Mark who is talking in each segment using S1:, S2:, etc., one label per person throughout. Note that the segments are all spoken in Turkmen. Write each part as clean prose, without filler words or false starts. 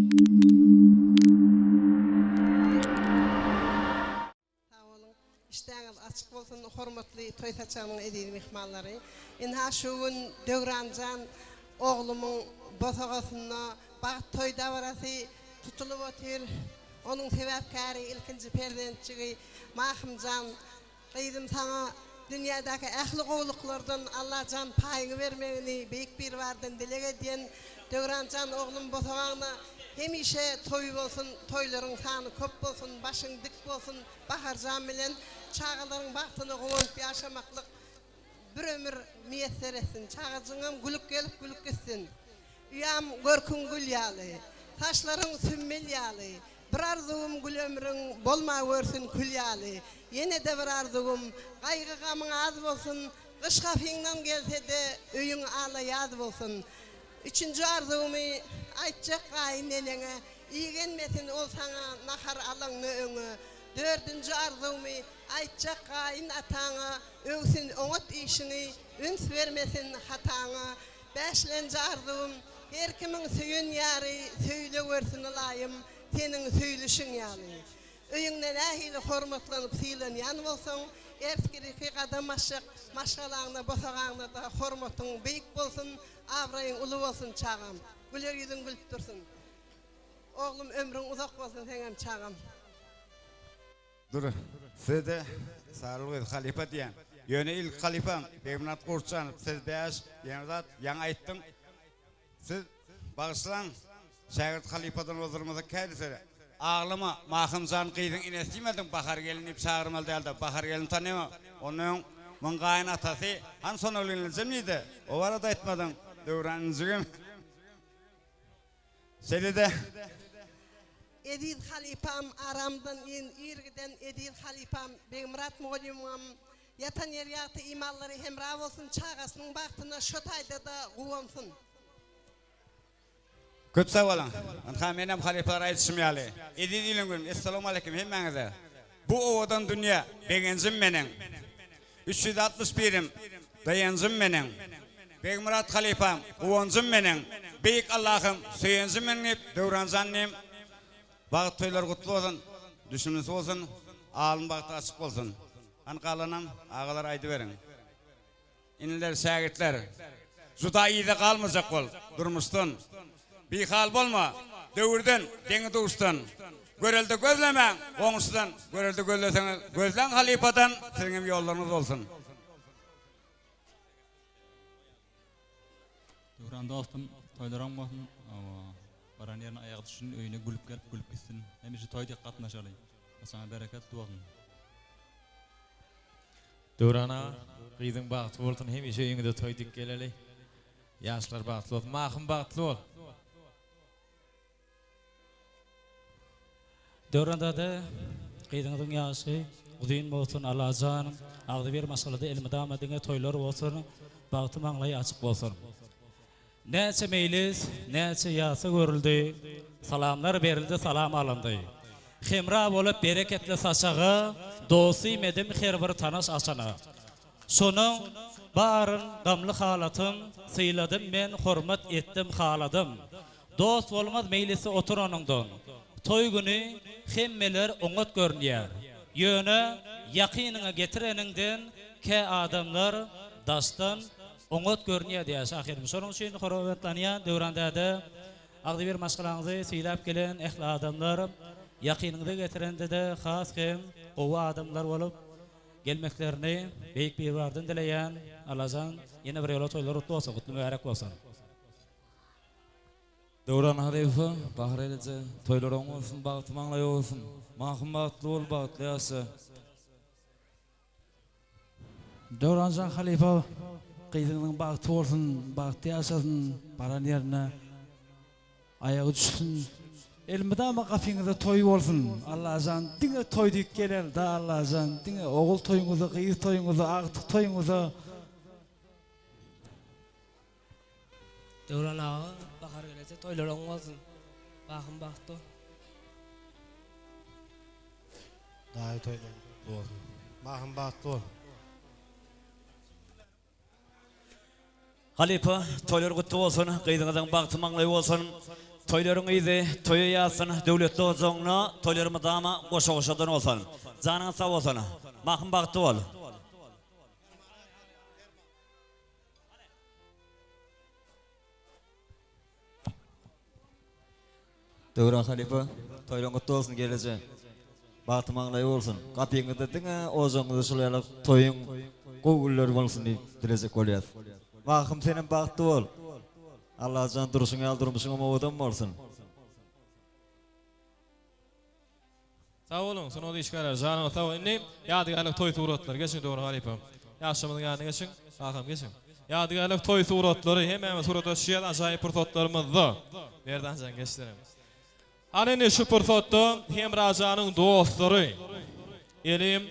S1: Sag boluň. Işdäňiz açyk bolsun hormatly toý saçagynyň eziz myhmanlary. Ynha şu gün Döwranjan oglumyň bosagasynda bagt toý dabarasy tutulyp otyr. Onuň sebäpkäri ilkinji perzentjigi Mahymjan Gyzym saňa dünýädäki ähli gowulyklardan Allajan paýyňy bermegini Beýik Biribardan dileg edýän. Döwranjan oglum bosagaňda hemişe toý bolsun, toýlaryň sany köp bolsun, başyň dik bolsun, Baharjan bilen çagalaryň bagtyna guwanyp ýaşamaklyk bir ömür miýesser etsin. Çagajygyňam gülüp gelip gülüp gitsin. Uýam görküň gül ýaly. Saçlaryň sümmül ýaly. Bir arzuwym gül ömrüň bolmawörsün kül ýaly. Ýene-de bir arzuwym, gaýgy-gamyň az bolsun, gyş gapyňdan gelse-de öýüň ala ýaz bolsun. Üçünji arzuwymy aýtjak gaýyn eneňe, igenmesin ol saňa nahar alaňda öňe. Dördünji arzuwymy aýtjak gaýyn ataňa, öwsün oňat işiňi, üns bermesin hataňa. Bäşlenji arzuwym, her kimiň söýen ýary söýülewersin ylaýym, seniň söýlüşiň ýaly. Öýüňde nähili hormatlanyp sylanýan bolsaň, ertkiriki gadam basjak maşgalaňda, bosagaňda-da hormatyň beýik bolsun, abraýyň uly bolsun çagam. Güler ýüzüň gülüp dursun. Oglum ömrüň uzak bolsun seňem çagam.
S2: Dur, size-de Saryl gyz halypa diýýän. Ýöne ilki halypaň Begmyrat Gurtjanow, siz bäş ýene zat ýaňy aýtdyň. Siz bagyşlaň, şägirt halypadan ozdurmasa kädisere. Aglama, Mahymjan gyzyň inesi diýmediň, Bahar gelin diýip çagyrmaly däldi. Bahar gelin tanyňok. Ondan öň muň gaýyn atasy hany Sonagül gelnejem diýdi. O barada aýtmadyň, Döwran injigim. Şeýle-de.
S1: Eziz halypam aramyzdan ir giden eziz halypam Begmyrat mugallymyňam ýatan ýeri ýagty imanlary hemra bolsun çagasynyň bagtyna şo taýdada guwansyn.
S2: Köp sag boluň. Ynha menem halypalar aýdyşym ýaly. Eziz ilim günüm Essalawmaleýkim hemmäňize. Bu owadan dünýe begenjim meniň. 360 birim daýanjym meniň. Begmyrat halypam guwanjym meniň. Beýik Allahym söýenjim meniň diýip Döwranjan inim bagt toýlary gutly bolsun, düşümlisi bolsun, alyn bagty açyk bolsun. Hany galanam agalar aýdyberiň. Iniler, şägirtler, juda yza galmajak bol, durmuşdan. Bihal bolma, döwürden, deňi-duşdan. Görelde gözlemäň, goňşudan, görelde gözleseňiz, gözläň halypadan, siziň hem ýollaryňyz bolsun.
S3: Döwran dostum, toýlaryň bolsun. Baran ýerine aýagy düşsün, öýüne gülüp gelip, gülüp gitsin. Hemişe toý dek gatnaşaly. Saňa bereketli bolsun.
S4: Döwran aga, gyzyň bagtly bolsun, hemişe öýüňize toý dik geleli. Ýaşlar bagtly bolsun. Mahym bagtly bol.
S5: Döwran dada gyzyňyzyň ýaşy uzyn bolsun Allajan agzybir maşgalada elmydama diňe toýlar bolsun bagty maňlaýy açyk bolsun. Näçe meýlis, näçe ýasa görüldi, Salamlar berildi, salam alyndy. Hemra bolup bereketli saçaga, Dost diýmedim her bir tanyş açana. Şonuň baryn gamly halatym, Syladym men, hormat etdim, haladym. Dost bolmaz meýlisde oturanyňdan. Toý güni hemmeler oňat görünýär. Ýöne ýakynyňa getireniňden kä adamlar daşdan oňat görünýär diýýär şahyrymyz. Şonuň üçin hormatlanýan Döwran däde, agzybir maşgalaňyzy sylap gelen ähli adamlar ýakynyňyza getirende-de has hem gowy adamlar bolup gelmeklerini Beýik Biribardan dileýän. Allajan ýene bir ýola toýlar gutly bolsun, gutly mübärek bolsun.
S4: Döwran halypa, Bahar eneje, toýlar oň bolsun, bagty maňlaýy bolsun. Mahym bagtly bol, bagtly ýaşa.
S6: Döwranjan halypa gyzyňyzyň bagty bolsun, bagtly ýaşasyn, baran ýerine aýagy düşsün. Elmydama gapyňyzda toý bolsun Allajan diňe toý diýip gelelda Allajan diňe ogul toýuňyza gyz toýuňyza agtyk toýuňyza.
S7: Döwran aga bahar gelese toýlar oň bolsun. Bahym bagtly bol.
S8: Daýy toýlar gutly bolsun. Bahym bagtly bol.
S9: Halypa toýlar gutly bolsun gyzyňyzyň bagty maňlaýy bolsun. Toýlaryň yzy toýa ýazsyn, döwletli ojagyňda toýlar mydama goşa-goşadan bolsun. Janyňyz sag bolsun. Mahym bagtly bol.
S3: Döwran halypa, toýlaň gutly bolsun gelneje. Bagty maňlaýy bolsun. Gapyňyzda diňe ojagyňyzda şul ýaly toýuň gowy günleri bolsun diýip dilejek bolýas. Mahym senem bagtly bol. Allajan durşuň ýaly durmuşyňam owadan bolsun.
S10: Sag boluň sungat işgärleri janyňyz sag indi ýadygärlik toý suratlary geçiň Döwran halypa ýaşlarymyzyň ýanyna geçiň kakam geçiň ýadygärlik toý suratlary hemmämiz surata düşýäs ajaýyp pursatlarymyzda Merdanjan geç senem Hany indi şu pursatda Hemrajanyň dostlary elim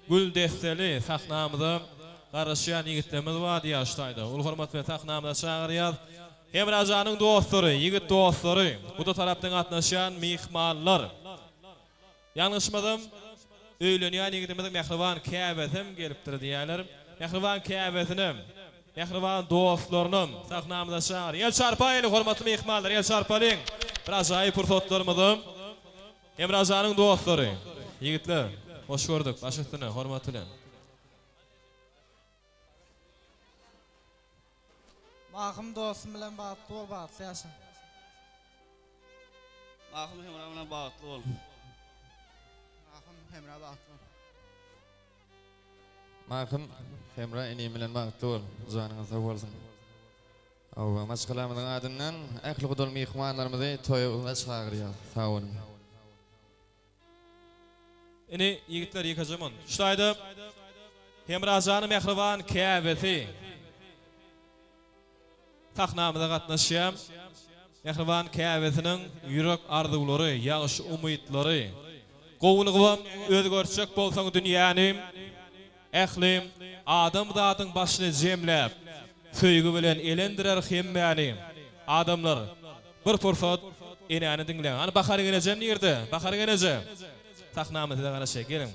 S10: gül desseli sahnamyza garaşýan ýigitlerimiz bar diýýär şu taýda uly hormat bilen sahnamyza çagyrýas Hemrajanyň dostlary, ýigit dostlary, guda tarapdan gatnaşýan myhmanlar. Ýalňyşmasam, öýlenýän ýigidimiziň mähriban käbesem gelipdir diýýärler. Mähriban käbesinem, mähriban dostlarynam sahnamyza çagyr. El çarpaýlyň, hormatly myhmanlar, el çarpalyň! Bir ajaýyp pursatlarymyzy Hemrajanyň dostlary, ýigitler, hoş gördük, baş üstüne, hormat bilen.
S6: Mahym dostum bilen bagtly bol bagtly ýaşa.
S11: Mahym Hemra bilen bagtly bol.
S12: Mahym Hemra bagtly bol.
S4: Mahym Hemra inim bilen bagtly bol. Janyňyz sag bolsun. Hawa, maşgalamyzyň adyndan ähli gudaly myhmanlarymyzy toýa çagyrýas. Sag boluň.
S10: Ine, ýigitler, ýekeje mun. Şu taýda Hemrajanyň mähriban käbesi sahnamyza gatnaşýar. Mähriban käbesiniň ýürek arzuwlary, ýagşy umytlary, gowulygybam özgertjek bolsaň dünýäni, ähli adamzadyň başyny jemläp, söýgi bilen elendirer hemmäni. Adamlar, bir pursat enäni diňläň. Hany Bahar genejem nirde? Bahar geneje! Sahnamyz size garaşýar. Geliň.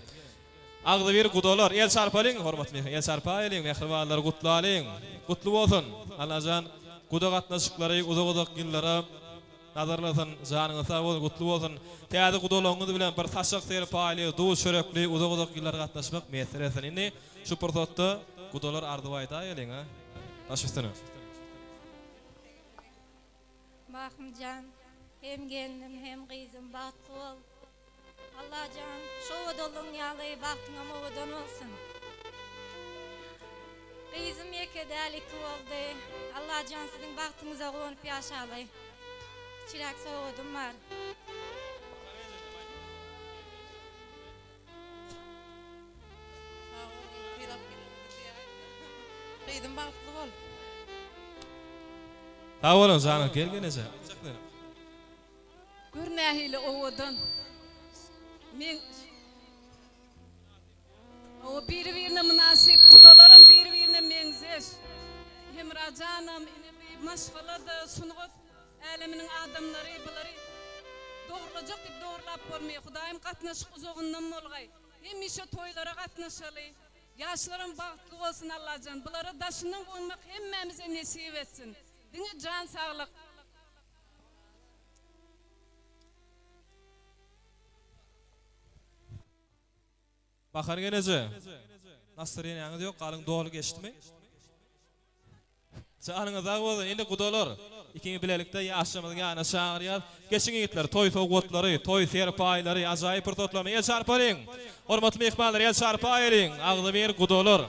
S10: Agzybir gudalar, el çarpalyň, hormatly myhman, el çarpaýlyň, mähribanlary gutlalyň. Gutly bolsun! Allajan guda gatnaşyklary uzak-uzak ýyllara nazarlasyn. Janyňyz sag bolsun, gutly bolsun. Täze gudalagyňyz bilen bir saçak serpaýly, duz-çörekli uzak-uzak ýyllara gatnaşmak miýesser etsin. Indi şu pursatda gudalar arzuw aýdaýalyň, a? Baş üstüne.
S13: Mahymjan hem gelnim hem gyzym bagtly bol Allajan şu owadanlygyň ýaly bagtyňam owadan bolsun. Gyzym ýeke däl iki boldy. Allajan siziň bagtyňyza guwanyp ýaşaly. Kiçiräk sowgadym bar.
S14: Sag boluň sylap geleniňiz diýäýiň. Gyzym bagtly bol.
S10: Sag boluň janyň gel geneje.
S14: Gör nähili owadan. Men Hawa biri birine mynasyp gudalaram biri birine meňzeş. Hemrajanam ine bi maşgalada sungat äleminiň adamlary bulary dogrulajak diýip dogrulap bolmaýar. Hudaýym gatnaşyk uzagyndan bolgaý. Hemişe toýlara gatnaşaly. Ýaşlaram bagtly bolsun Allajan. Bulara daşyndan gonmak hemmämize nesip etsin. Diňe jan saglyk.
S10: Bahar geneje. Nastreniýaňyz ýok, galyň doly geçdimi? Janyňyz sag bolsun. Indi gudalar, ikiňiz bilelikde ýaşlarymyzyň ýanyna çagyrýas. Geçiň ýigitler, toý sowgatlary, toý serpaýlary, ajaýyp pursatlaryny el çarpalyň. Hormatly myhmanlar, el çarpaýalyň. Agzybir gudalar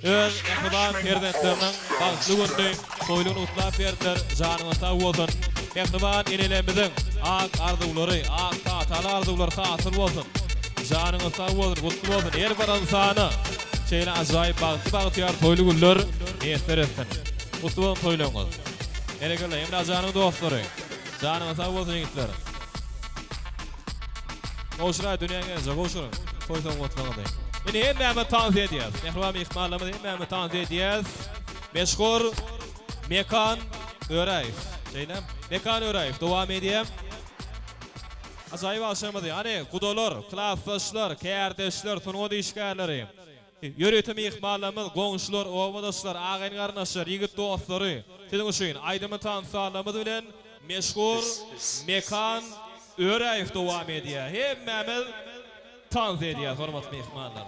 S10: öz mähriban perzentleriniň bagtly gününi, toýlugyny gutlap berdiler. Janyňyz sag bolsun. Mähriban enelerimiziň ak arzuwlary, ak pataly arzuwlary hasyl bolsun. Janyňyz sag bolsun, gutly bolsun her bir ynsana şeýle ajaýyp bagtly bagtyýar toýly günler miýesser etsin. Gutly bolsun toýlaryňyz. Berekella Hemra janyň dostlary. Janyňyz sag bolsun ýigitler. Gowşuraý dünýäň gelje gowşuryň toý sowgatlaryňyzy. Indi hemmämiz tans edýäs. Mähriban myhmanlarymyz hemmämiz tans edýäs. Meşhur Mekan Öräýew. Şeýlemi? Mekan Öräýew dowam edýär. Ajaýyp agşamyzy, hany, gudalar, klasdaşlar, kärdeşler, sungat işgärleri, ýörite myhmanlarymyz, goňşular, obadaşlar, agaýyn-garyndaşlar, ýigit dostlary siziň üçin aýdymy tans-sazlarymyz bilen. meşhur Mekan Öräýew dowam edýär. Hemmämiz tans edýäs hormatly myhmanlar.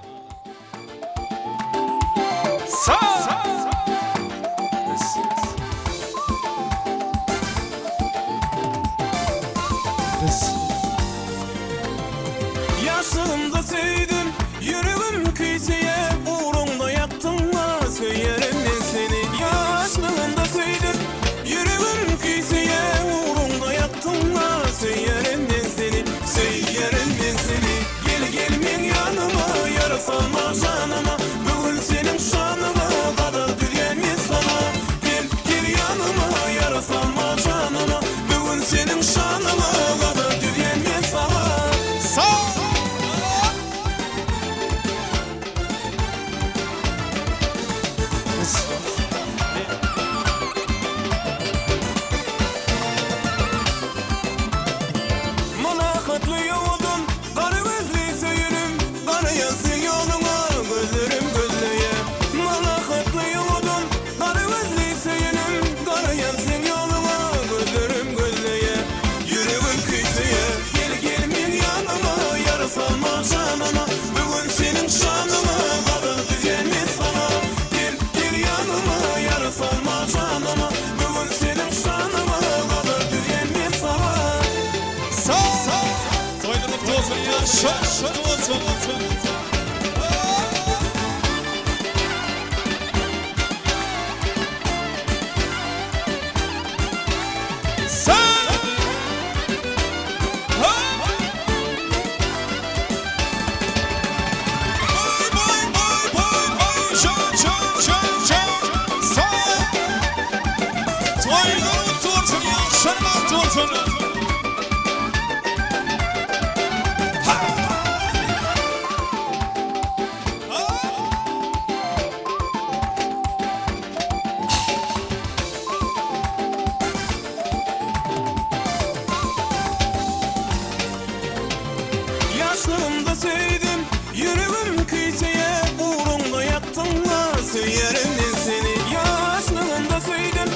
S15: Ýaşlygymda söýdüm, ýüregim küýseýä, Ugruňda ýakdyň-a, söýerin men seni. Ýaşlygymda söýdüm, ýüregim küýseýä, Ugruňda ýakdyň-a, söýerin men seni. Söýerin men seni. Gel, gel meň ýanyma, ýara salma janyma, Bu gün seniň şanyňa gadag düzýän men saňa. Gel, gel ýanyma, ýara salma janyma, Bu gün seniň şanyňa gadag düzýän men saňa. Mylakatly ýowadan gara gözli söýenim, Garaýan seň ýoluňa gözlerim gözleýä. Mylakatly ýowadan gara gözli söýenim, Garaýan seň ýoluňa gözlerim gözleýä. Ýüregim küýseýä. Gel gel meň ýanyma, ýara salma janyma, Bu gün seniň şanyňa gadag düzýän men saňa. Gel gel ýanyma, ýara salma janyma, Bu gün seniň şanyňa gadag düzýän men saňa. Ýaşlygymda söýdüm, ýüregim küýseýä, Ugruňda ýakdyň-a, söýerin men seni. Ýaşlygymda söýdüm,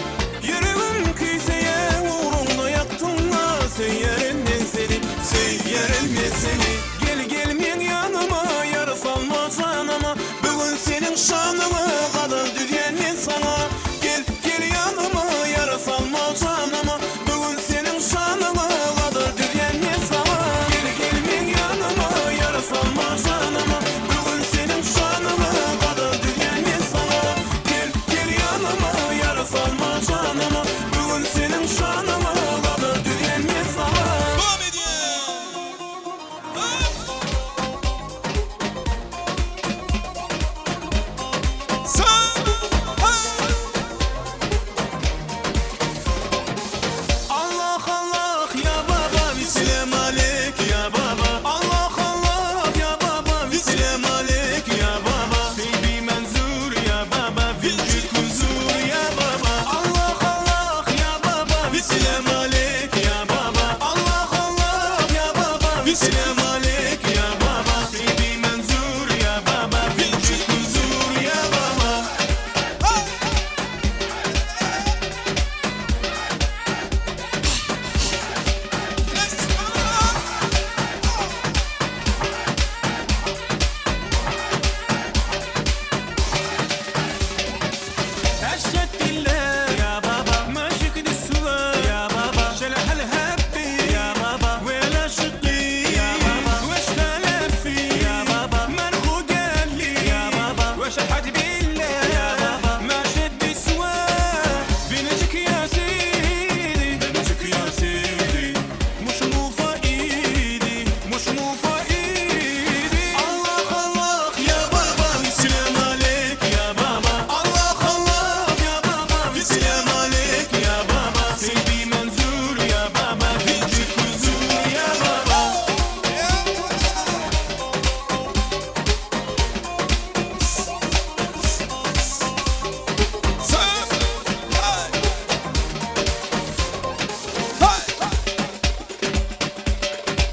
S15: ýüregim küýseýä, Ugruňda ýakdyň-a, söýerin men seni, Söýerin men seni. Gel, gel meň ýanyma, ýara salma janyma, Bu gün seniň şanyňa gadag düzýän men saňa. Gel, gel ýanyma, ýara salma janyma, Bu gün seniň şanyňa gadag düzýän men saňa. Gel, gel meň ýanyma, ýara salma janyma, Bu gün seniň şanyňa gadag düzýän men saňa. Gel, gel ýanyma, ýara salma janyma, Bu gün seniň şanyňa gadag düzýän men saňa. Allah Allah ya baba Bislam aleyk ya baba Allah Allah ya baba Bislam aleyk ya baba Seybi menzur ya baba Vücut huzur ya baba Allah Allah ya baba Bislam aleyk ya baba Allah Allah ya baba Bislam aleyk ya baba Seybi menzur ya baba Vücut huzur ya baba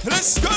S16: Let's go!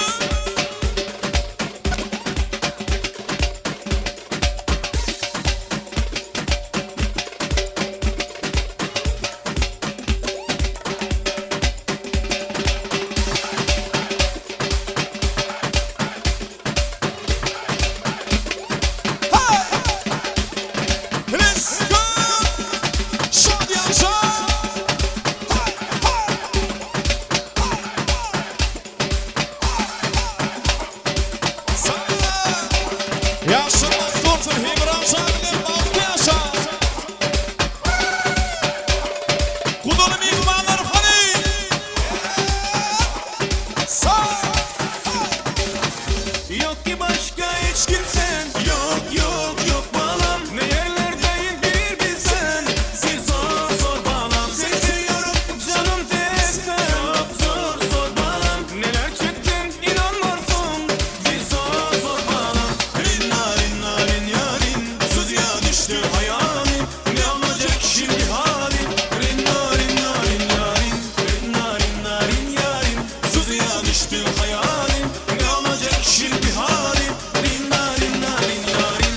S15: Suzuya düştü hayalim Ne olacak şimdi halim Rinna rinna rinna rin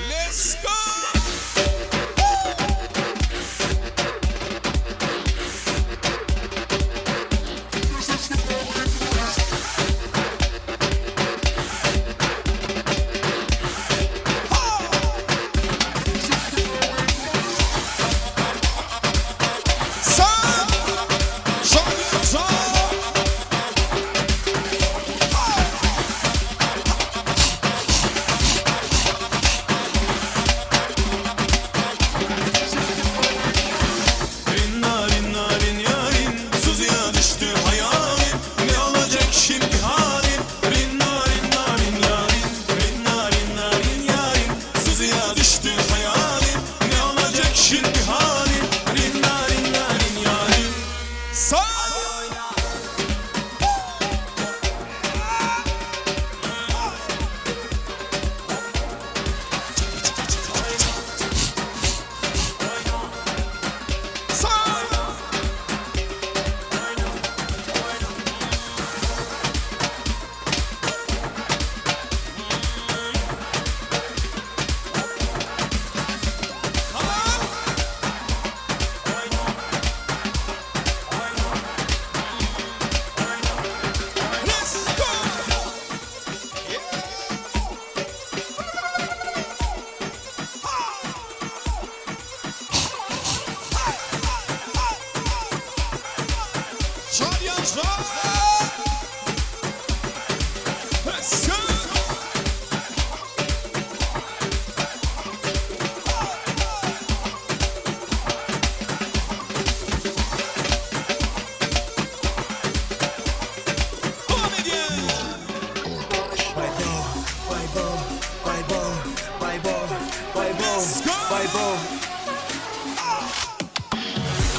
S16: Let's go!
S15: Rinna rinna rin yarim Suzuya düştü hayalim Ne olacak şimdi halim Rinna rinna rin yarim Rinna rinna rin yarim Suzuya düştü hayalim Ne olacak şimdi halim Rinna rinna rin yarim
S16: Sağ! Let's go!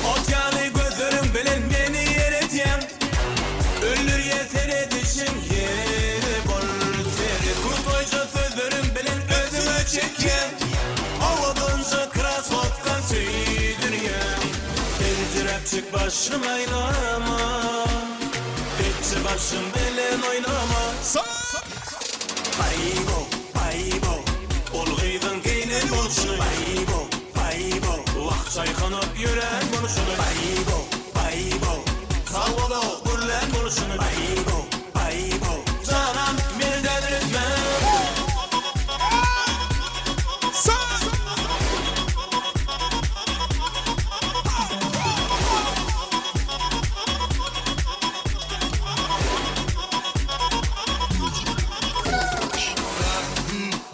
S15: Ot ýaly gözleriň bilen meni eredýäň Öldürýä seredişiň ýeri bol seret Krutoýja sözleriň bilen özüňe çekýäň Owadanja krasotka söýdürýäň Eljiräpjik başym aýlama Etçi başym bilen oýnama Baýbo, baýbo Ol gyzyň geýnen bolşuny Baýbo, baýbo Wah çaýkanyp ýören bolşuny Baýbo, baýbo Sag bol-ow gürlän bolşuny Baýbo, baýbo Janam meni dälretme.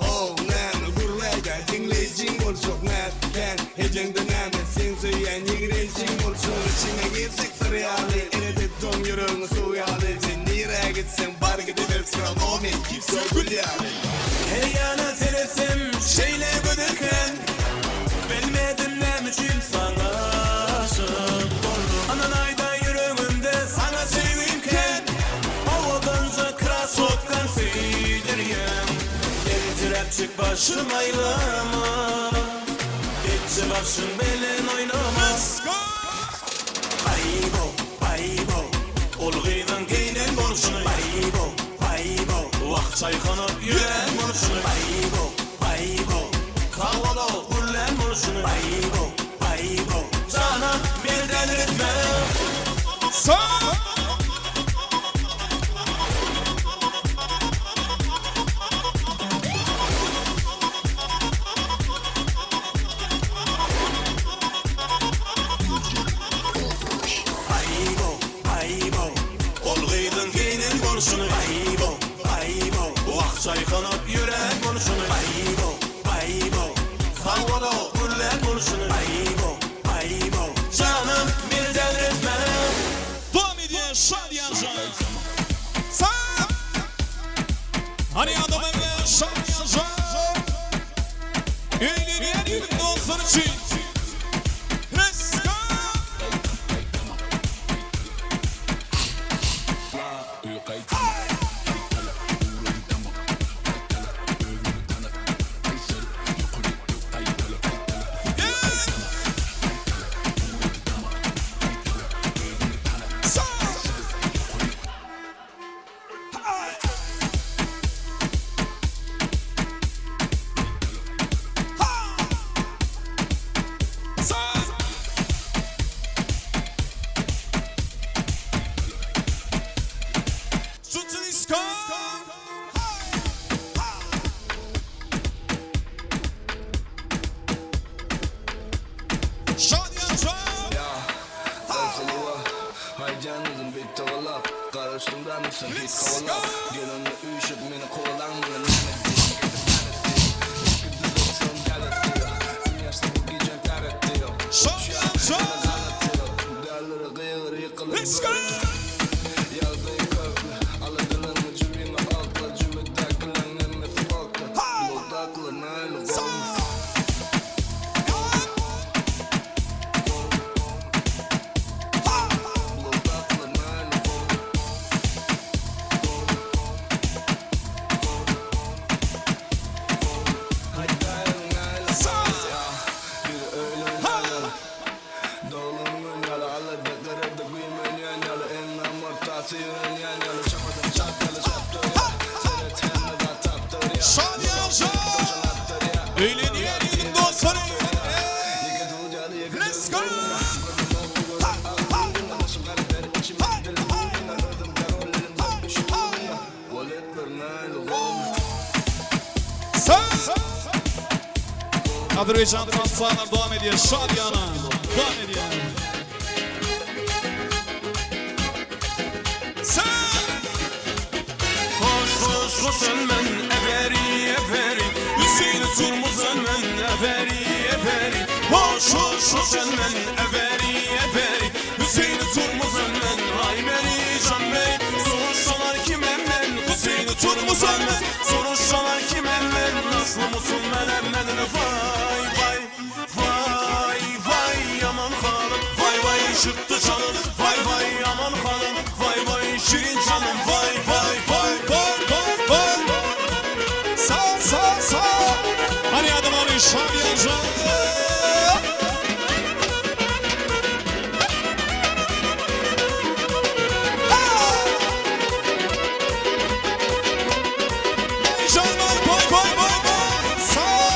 S16: How näme gürläýdä diňleýjiň boljak nätgän ejeňde näme sen söýýän ýigrenjiň boljak içiňe girjek syr ýaly eredip doň ýüregiňi suw ýaly sen nirä gitseň bar gidiber srano men kimse gül ýaly.
S15: Her ýana seretsem şeýle gözelkäň Bilmedim näme üçin saňa aşyk boldum Ynanaýda ýüregimde saňa söýgim kän Owadanja krasotkan söýdürýäň Eljiräpjik başym aýlama Etçi başyň bilen oýnama Baýbo, baýbo Ol gyzyň geýnen bolşuny Baýbo, baýbo Wah çaýkanyp ýören bolşuny Baýbo, baýbo Sag bol-ow gürlän bolşuny Baýbo, baýbo Janam meni dälretme. Baýbo, baýbo Ol gyzyň geýnen bolşuny Baýbo, baýbo Wah çaýkanyp ýören bolşuny Baýbo, baýbo Sag bol-ow gürlän bolşuny Baýbo, baýbo Janym meni dälretme.
S16: Dowam edýär şadyýan jan. Sag. Hany adamam ýa şadyýan jan. Öýlenýän ýigit dostlar üçin. Let's go.
S10: go! Let's go! Let's go! Öýlenýän ýigidiň dostlary! Let's go! Azerbaýjan tanslaryna dowam edýär. Şadyýana dowam edýär.
S15: Hoş hoş hoşan men eberi eberi Hüseyin Turmuzan men eberi eberi Hoş hoş hoşan men eberi eberi Hüseyin Turmuzan men ay beri can beri Soruşsalar kimem men Hüseyin Turmuzan men Soruşsalar kimem men Nasıl musun menem menen Vay vay vay vay aman hanım Vay vay çıktı canım Vay vay aman hanım Vay vay şirin canım Vay vay vay vay vay vay
S10: Sağ sağ sağ. Hadi adım Ali Şadiyan Can. Canlar bay bay bay bay. Sağ.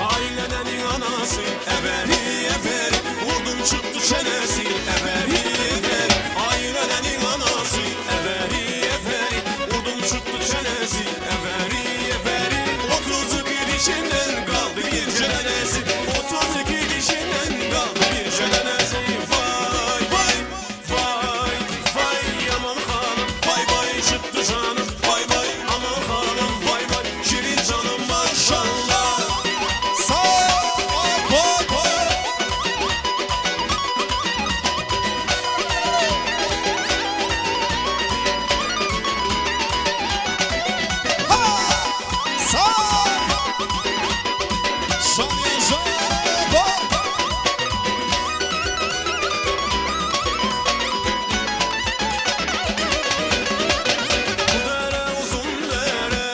S15: Ailenin anası eberi eberi Vurdum çıktı çenesi eberi eberi Ailenin anası eberi eberi Vurdum çıktı çenesi eberi eberi 32 dişinden kaldı bir çenesi 32 dişinden kaldı bir çenesi Vay vay vay vay aman hanım Vay vay çıktı canım vay vay aman hanım Vay vay şirin canım maşallah
S10: Sağ. Bay bay. Sağ. Şadiyan Can. Bay.
S15: Bu dere uzun dere,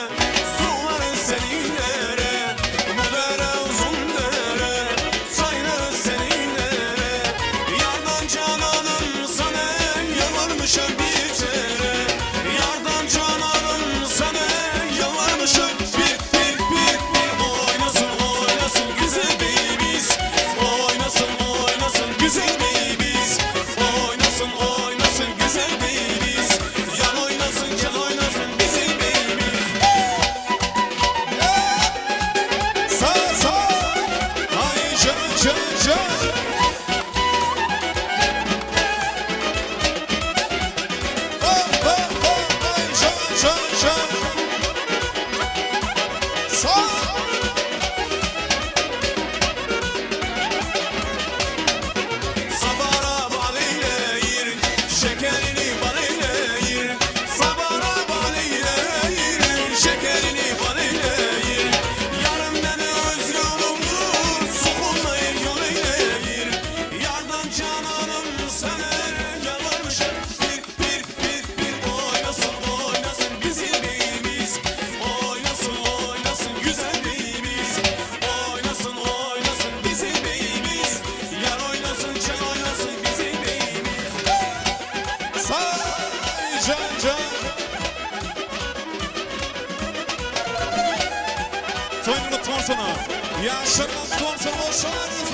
S15: suları senin dere. Bu dere uzun dere, çayları senin dere. Yardan cananım sana yalvarmışım bir kere. Yardan cananım sana yalvarmışım bir bir bir bir. Oynasın oynasın güzel babies. Oynasın oynasın güzel babies. Oynasın oynasın güzel babies. Yan oynasın gel oynasın bizim babies.
S10: Sağ sağ. Ay can can can. Ha ha ha ay can can can. Sağ.
S15: Sabara bal eyleyir, şekerini bal eyleyir. Sabara bal eyleyir, şekerini bal eyleyir. Yarım beni öz yolumdur, sokulmayır yol eyleyir. Yardan cananım sana yalvarmışım. Bir bir bir bir oynasın oynasın güzel babies. Oynasın oynasın güzel babies. Oynasın oynasın bizim babies. Yar oynasın çay oynasın bizim babies.
S10: Sağ. Can can. Toýuny gutly bolsun. Ýaşlaryň gutly bolsun. Hoş geldiniz.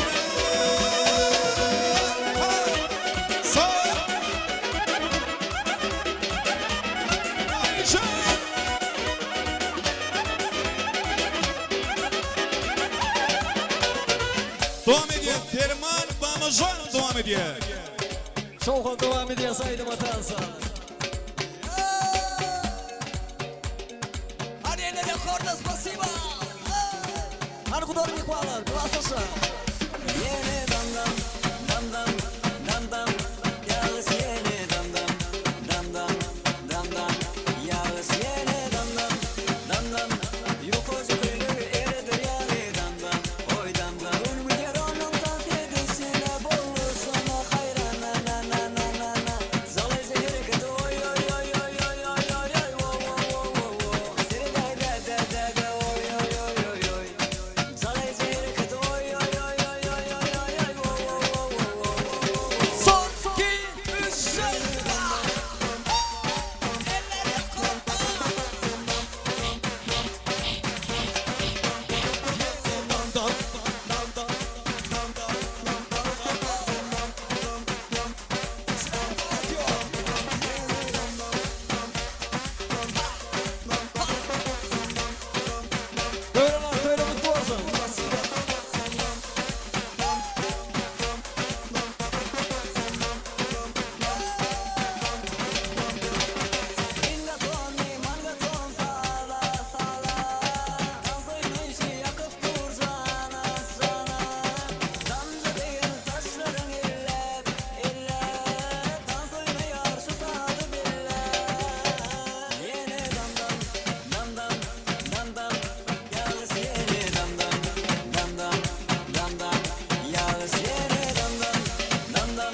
S17: Döwranjan dowam edýär.
S3: Şowhun dowam edýär aýdyma tansa. Hany eller ýokarda spasiba. Hany gudaly myhmanlar glaslaşa.
S15: Ýene dam dam dam dam dam dam ýagyş ýene dam dam dam dam dam dam ýagyş ýene dam dam dam dam ýukajyk köýnegi eredir ýaly dam dam oý dam dam Gün gidýär onuň tans edişine boluşyna haýran na na na na na na Zalaýja hereketi oý oý oý oý oý oý oý oý wo wo wo wo wo Seredäý dä dä dä dä oý oý oý oý oý Zalaýja hereketi oý oý oý oý oý oý oý oý wo wo wo wo wo
S17: Son iki üç dört.
S3: Döwran toýlar gutly bolsun. Spasiba.
S15: Ingatony mangaton sala sala Tans oýnaýşy ýakyp dur jana jana Damja degen saçlaryň elläp elläp Tans oýnaýar şu sazy belläp Ýene dam dam dam dam dam dam Ýagyş ýene dam dam dam dam dam dam Ýagyş ýene dam dam dam dam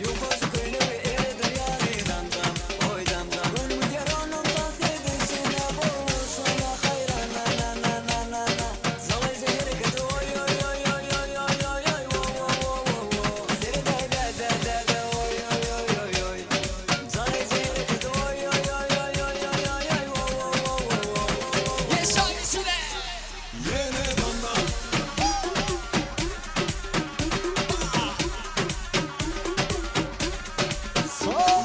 S15: Ýukajyk köýnegi eredir ýaly dam dam oý dam dam Gün gidýär onuň tans edişine boluşyna haýran na na na na na na Zalaýja hereketi oý oý oý oý oý oý oý oý wo wo wo wo wo Seredäý dä dä dä dä oý oý oý oý oý Zalaýja hereketi oý oý oý oý oý oý oý oý wo wo wo wo wo
S17: Ýeşaý içine.
S16: Ýene dam dam.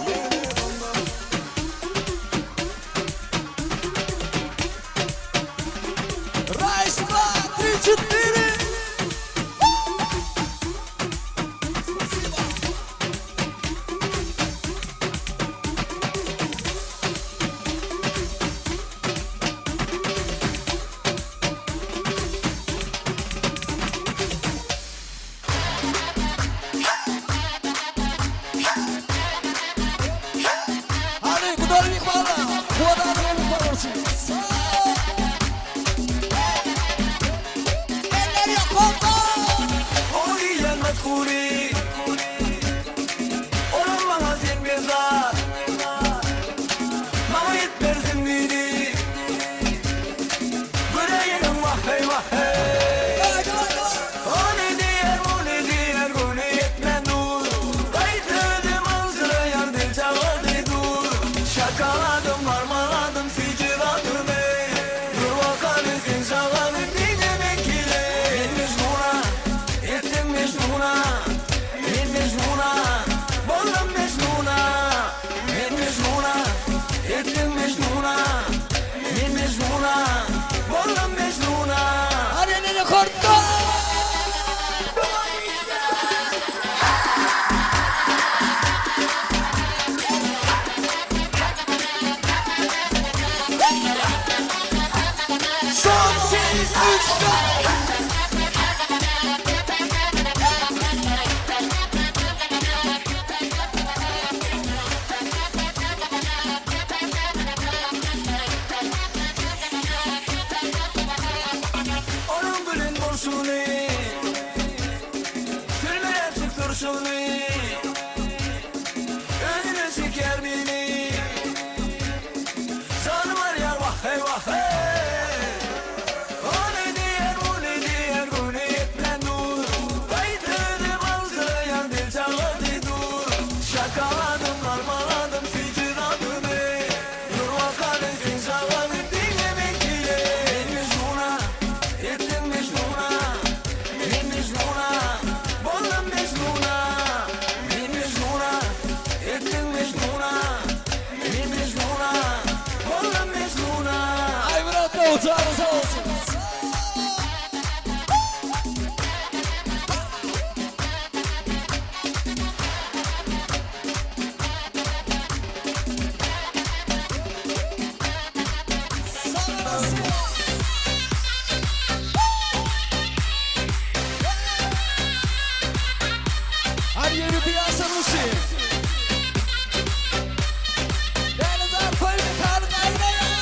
S16: Ýene dam dam.
S17: Raz, dva, tri, četiri. Spasiba.
S3: Hany gudaly myhmanlar. Guwadaly myhmanlar üçin.
S17: Eller ýokarda.
S15: Oý ýanmaz gury Olam maňa sen bir zat Maňa ýetmersiň diýdi Göräýeliň wah-heý wah-heý Ony diýer muny diýer göwni ýetmän dur Gaýta özüm aljyraýan dil çagady dur Şokoladym marmaladym süýji zadym eý Dur bakaly sen şagalym diňe meňkile Men Mejnuna etdiň Mejnuna Men Mejnuna boldum Mejnuna Men Mejnuna etdiň Mejnuna Men Mejnuna boldum Mejnuna
S17: Hany eller ýokarda. Son iki, üç, dört.
S15: Onuň bilen bolşuny Sülmeläpjik durşuny Özüne çekýär meni Janym alýar wah-heý wah-heý Ony diýer muny diýer göwni ýetmän dur Gaýta özüm aljyraýan dil çagady dur Şokoladym marmaladym süýji zadym eý Dur bakaly sen şagalym diňe meňkile Men Mejnuna etdiň Mejnuna Men Mejnuna boldum Mejnuna Men Mejnuna etdiň Mejnuna Men Mejnuna boldum Mejnuna
S3: Aýmyrat janyň sag bolsun.
S17: Ýörite ýaşlarymyz üçin. Lälezar toý mekany gaýnaýar!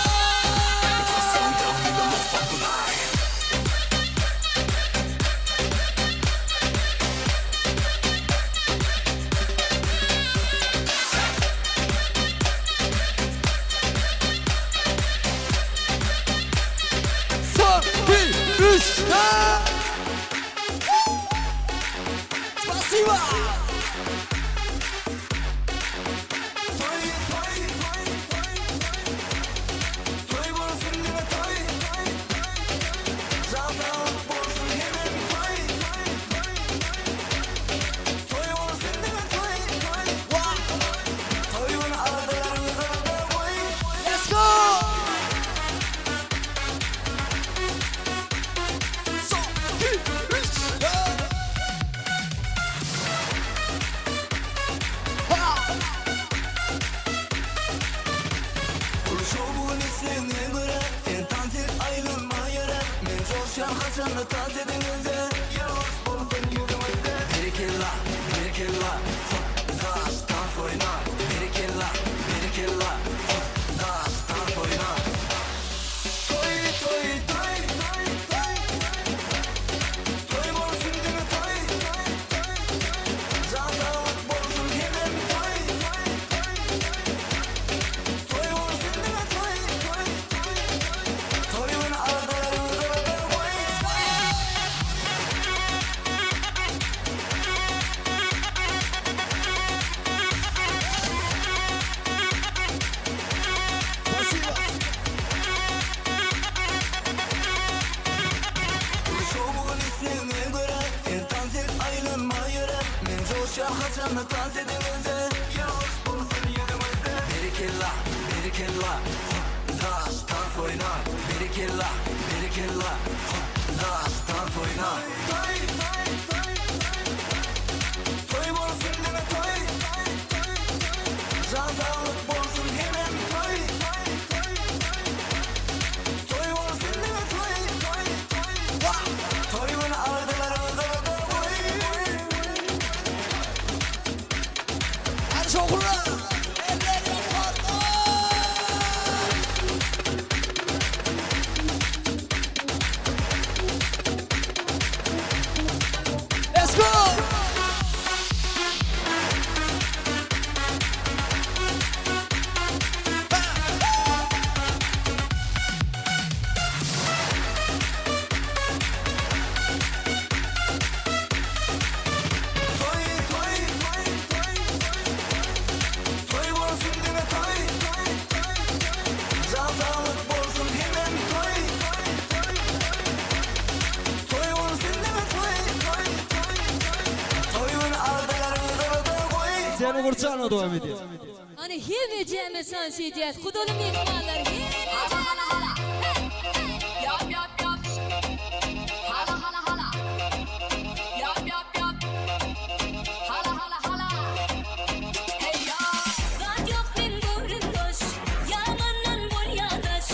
S17: Son, iki, üç, dört! Spasiba! Let's go! Son, iki, üç, dört! Hadi şohura! Eller ýokarda! Let's go! Seni Gurçanowa dowam edýär.
S18: Hany hemmejämiz tans edýäs gudaly myhmanlar Zat ýok meň göwnüm boş, Ýamandan bolýa daş.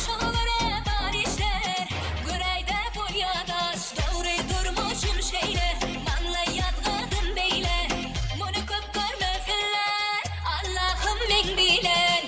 S18: Şoňa görä bar işler, Göräýdä bolýa daş. Dogry durmuşym şeýle, Maňlaý ýazgadym beýle. Muny köp görmesinler, Allahym meň bilen.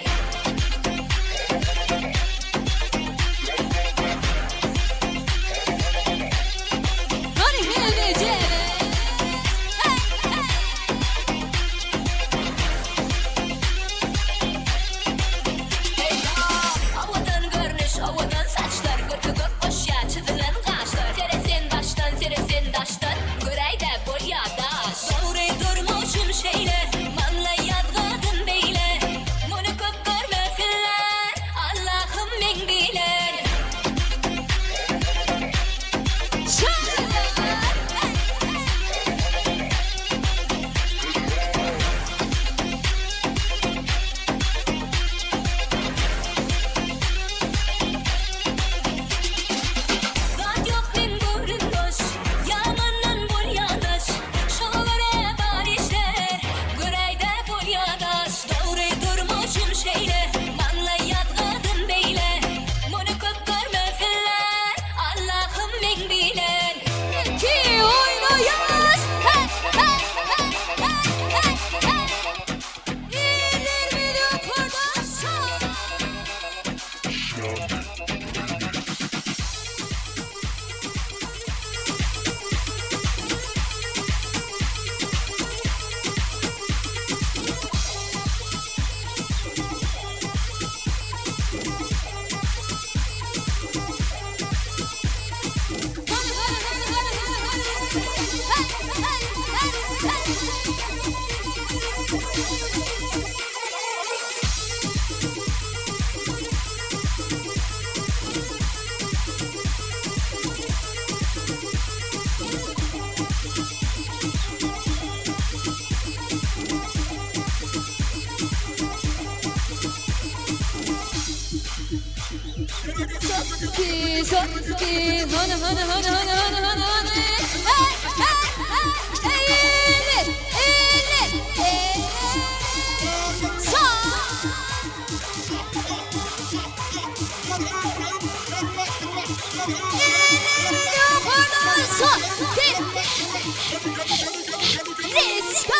S18: iki, son, iki, hany, hany, hany, hany, hany, hany, hany. Hey, hey, hey, hey, eller, eller, eller. Son. Elleri yukarıda, son, iki. Let's go.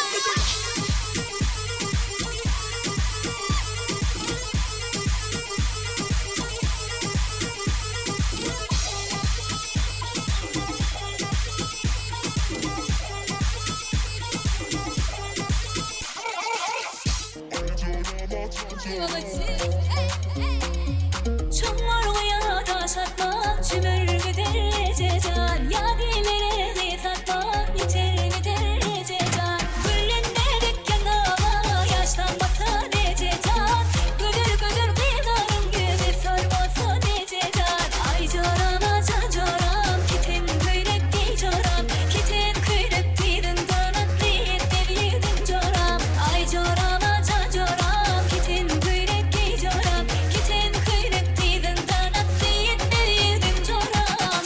S18: Çuňňur guýa daş atmak, çümer gider eje jan, Ýa dilere gyz atmak, ýeter gider eje jan. Güllende dikgen awa, ýaşdan basan eje jan, Gözel-gözel gyzlaryň ýüzi solmasyn eje jan. Aý joram, ajan joram, keten köýnek geý joram, Keten köýnek dyzyňdan atly ýetmez ýigdiň joram. Aý joram, ajan joram, keten köýnek geý joram, Keten köýnek dyzyňdan atly ýetmez ýigdiň joram.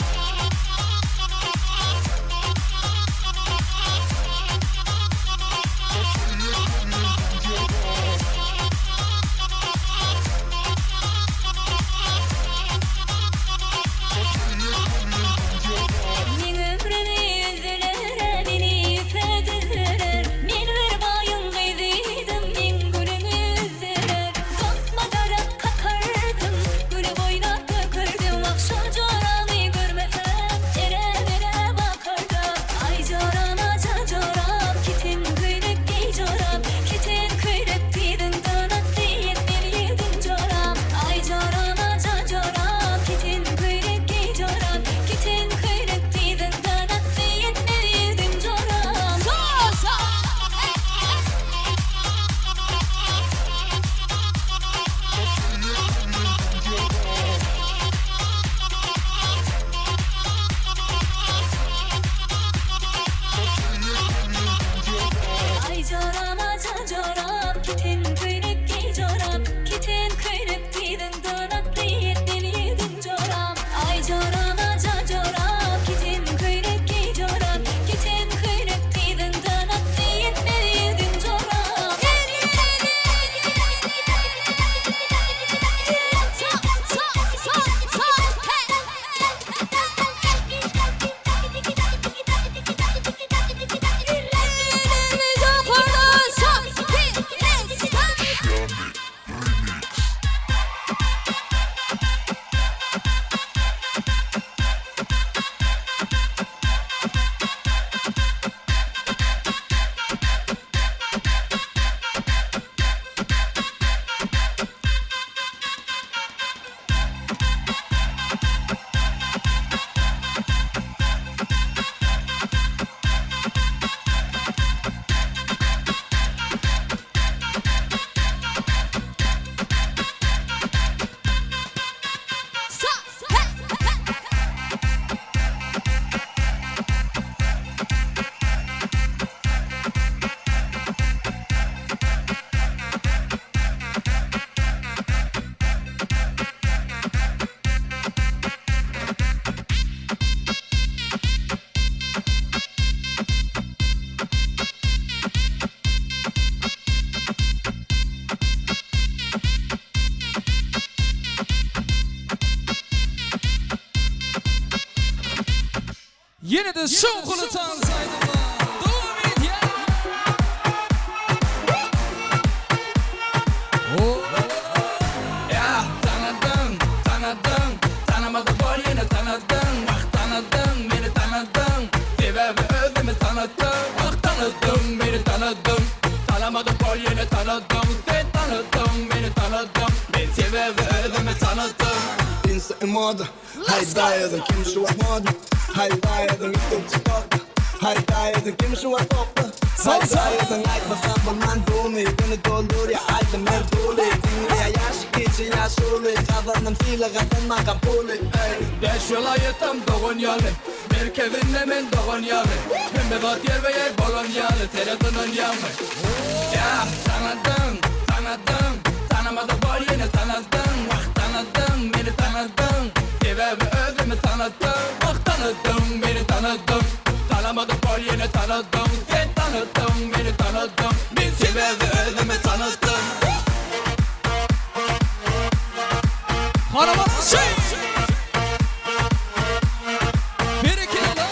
S18: Meň ömrümi üzdüler, meni ýüpe düzdüler. Men bir baýyň gyzydym, meň gülümi üzdüler. Dokma darak kakardym, güli boýlap dökerdim. Wah, şol joramy görmesem, ere-bere bakardym. Aý joram, ajan joram, keten köýnek geý joram. Keten köýnek dyzyňdan atly ýetmeli ýigdiň joram. Aý joram, ajan joram, keten köýnek geý joram. Keten köýnek dyzyňdan atly ýetmeli ýigdiň joram. Aý joram, ajan joram, keten köýnek geý joram. Keten köýnek dyzyňdan atly ýetmeli ýigdiň joram. Aý joram, ajan joram, keten köýnek geý joram. Keten köýnek dyzyňdan atly ýetmeli ýigdiň joram.
S6: Ýene-de şowhunly tans aýdymlar dowam edýär.
S19: Ýa, tanadyň, tanadyň, tanamady bol ýene tanadyň, Wah, tanadyň, meni tanadyň, sebäbi özümi tanatdym, Wah, tanadyň, meni tanadyň, tanamady bol ýene tanadyň, Sen tanadyň, meni tanadyň, men sebäbi özümi tanatdym.
S16: Insta moda, haýdaýadyň kim şu wagt moda, haýdaýadyň ýüpek çypakda, haýdaýadyň kim şu wagt topda, haýdaýadyň aýtmasam bolman dumy, güni doldurýa aýdym her duly, diňleýä ýaşy kiçi ýaşuly, gazandym sylag gazanmaga puly, eý.
S19: Bäş welaýatam dogan ýaly, Merkezinde men dogan ýaly, Hemme zat ýerbe-ýer bolan ýaly, Sere gynanýaňmy? Ýa, tanadyň, tanadyň, Tanamadyk bol ýene tanadyň, Wah, tanadyň, meni tanadyň, Sebäbi. tanatdyň Wah tanydyň meni tanydyň Tanamadyk bol ýene tanydyň Sen tanydyň meni tanydyň Men sebäbi özümi tanatdym.
S17: Hanamanşy! Berekella!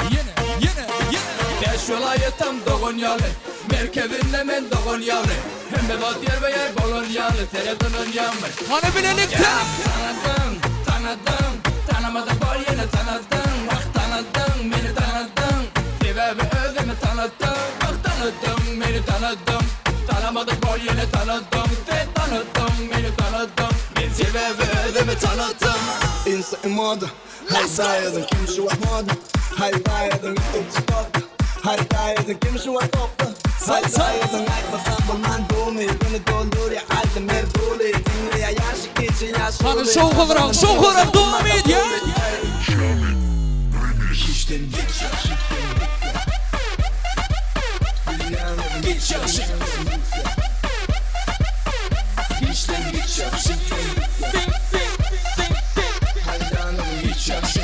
S19: Ýene, ýene, ýene. Bäş welaýatam dogan ýaly, Merkezinde men dogan ýaly. Hemme zat ýerbe-ýer bolan ýaly, Seredolanýarmy?
S17: Hany bilelikde!
S19: Tanadyň, tanadyň, Tanamadyk bol ýene tanadyň. Wah, tanadyň, meni tanadyň. Sebäbi özümi tanatdym. Wah, tanadyň, meni tanadyň. Tanamadyk bol ýene tanadyň. Sen tanadyň, meni tanadyň. Men sebäbi özümi tanatdym.
S16: Insta moda, Haýdaýadyň kim şu wagt moda Haýdaýadyň ýüpek çypakda Haýdaýadyň kim şu wagt topda Haýdaýadyň aýtmasam bolman dumy Güni doldurýa aýdym her duly Diňleýä ýaşy kiçi ýaşuly
S17: Hany şowhunrak şowhunrak dowam edýär.
S19: Hiçden geç ýagşy Geç ýagşy Hiçden geç ýagşy Geç ýagşy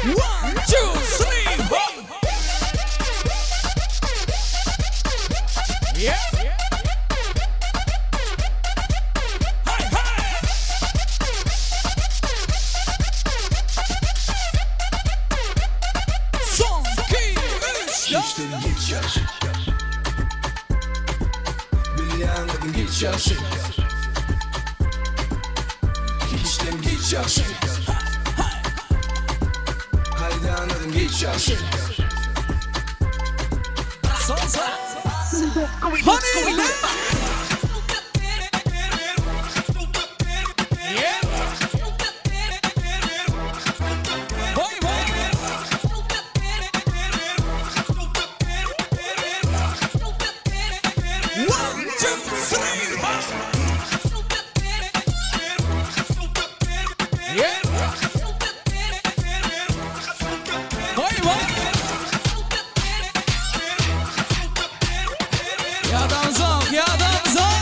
S17: One, two, three, four. Yeah. Hey, hey. Son, iki, üç, dört.
S19: Hiçden geç ýagşy Bilýändirin geç ýagşy Hiçden geç ýagşy Haýdanyryn geç ýagşy
S17: Son, son. Hany le. Yeah. Vay vay. One, two, three, four. Yeah. Vay vay. Ýadamzok, ýadamzok.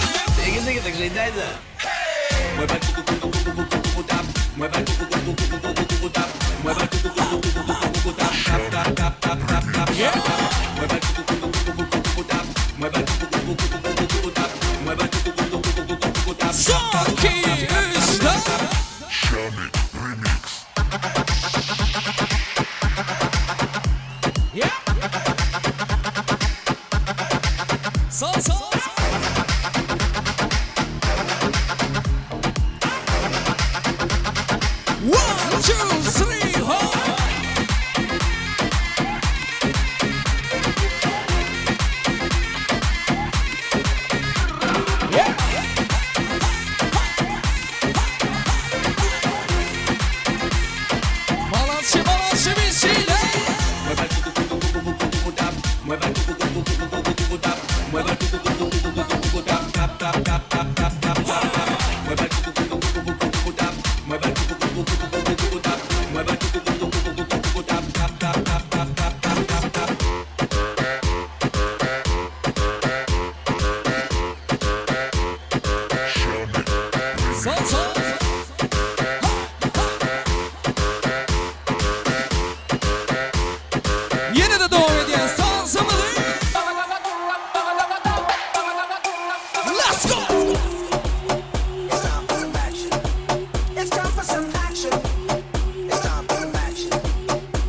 S19: Mueve el cucu cucu cucu cucu cucu tap Mueve el cucu cucu cucu cucu cucu tap Mueve el cucu cucu cucu cucu cucu tap tap tap tap tap tap tap tap Mueve el cucu cucu cucu cucu cucu tap Mueve el cucu cucu cucu cucu cucu tap Mueve el cucu cucu cucu cucu cucu tap
S17: Son, iki, üç, dört.
S20: Remix.
S17: Yeah. Son, son. One, two, three, four. Yeah. Balançy, balançy bir şeyler.
S19: Mueve el cucu cucu cucu cucu cucu tap Mueve el cucu cucu cucu cucu cucu tap Mueve el cucu cucu cucu cucu cucu tap tap tap tap tap tap tap tap tap Mueve el cucu cucu cucu cucu cucu tap Mueve el cucu cucu cucu cucu cucu tap Mueve el cucu cucu cucu cucu cucu tap tap tap tap tap tap tap tap tap
S17: Son, son. Ýene-de dowam edýär sansymyzy. Let's go!
S16: It's time for some action. It's time for some action. It's time for some action.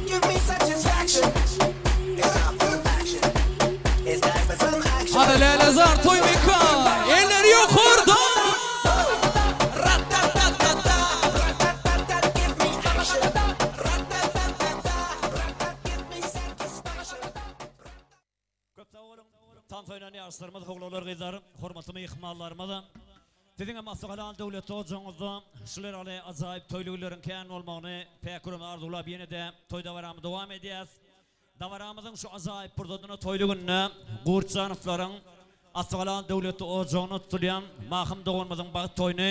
S16: Give me satisfaction. It's time for some action. It's time for some action.
S17: Hany Lälezar toý mekan. Eller ýokarda. Ra-ta-ta-ta-ta.
S16: Give me action. Ra-ta-ta-ta-ta. Give me satisfaction.
S9: Köp sag boluň. Tans oýnan ýaşlarymyz, oglanlar, gyzlar, hormatly myhmanlarymyz. Siziň hem asly-halal döwletli ojagyňyzda şular ýaly ajaýyp toýly günleriň kän bolmagyny päk ýüregimden arzuwlap ýene-de toý dabaramyzy dowam edýäs. Dabaramyzyň şu ajaýyp pursadyna toýly günde Gurtjanowlaryň asly-halal döwletli ojagyna tutulýan Mahym doganymyzyň bagt toýuny,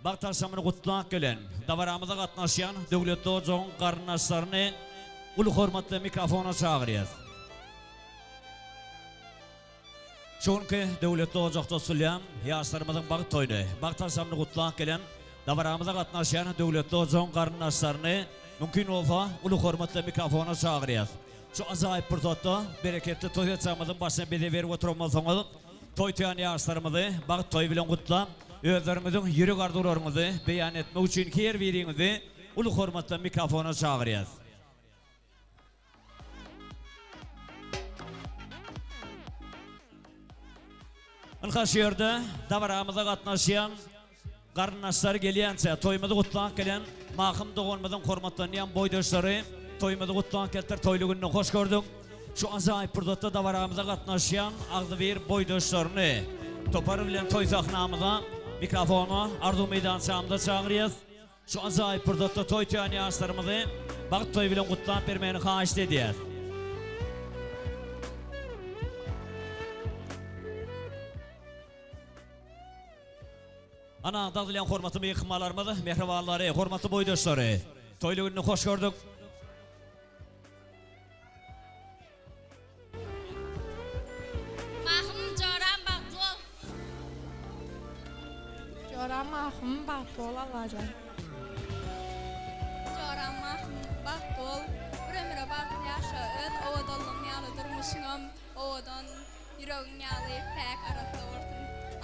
S9: bagt agşamyny gutlap gelen, dabaramyza gatnaşýan döwletli ojagyň garyndaşlaryny uly hormat bilen mikrofona çagyrýas. Şu günki döwletli ojakda tutulýan ýaşlarymyzyň bagt toýuny, bagt agşamyny gutlap gelen dabaramyza gatnaşýan döwletli ojagyň garyndaşlaryny mümkin bolsa uly hormat bilen mikrofona çagyrýas. Şu ajaýyp pursatda bereketli toý saçagymyzyň başyna bize berip oturan bolsaňyz, toý toýan ýaşlarymyzy bagt toýy bilen gutlap, özleriňiziň ýürek arzuwlaryňyzy beýan etmek üçin her biriňizi uly hormat bilen mikrofona çagyrýas. Ynha şu ýerde dabaramyza gatnaşýan garyndaşlary gelýänçä toýumyzy gutlap gelen Mahym doganymyzyň hormatlanýan boýdaşlary toýumyzy gutlap gelipdir toýly günde hoş gördük. Şu ajaýyp pursatda dabaramyza gatnaşýan agzybir boýdaşlaryny topar bilen toý sahnamyza mikrofona arzuw meýdançamyza çagyrýas. Şu ajaýyp pursatda toý toýan ýaşlarymyzy bagt toýy bilen gutlap bermegini haýyşt edýäs. Ana, dag bilen hormatly myhmanlarymyz, mähribanlary, hormatly boýdaşlary, toýly gününi hoş gördük.
S21: Mahym joram bagtly bol.
S22: Joram Mahym bagtly bol Allajan.
S21: Joram Mahym bagtly bol. Bir ömüre bagtly ýaşa öz owadanlygyň ýaly durmuşyňam owadan ýüregiň ýaly päk arassa bolsun.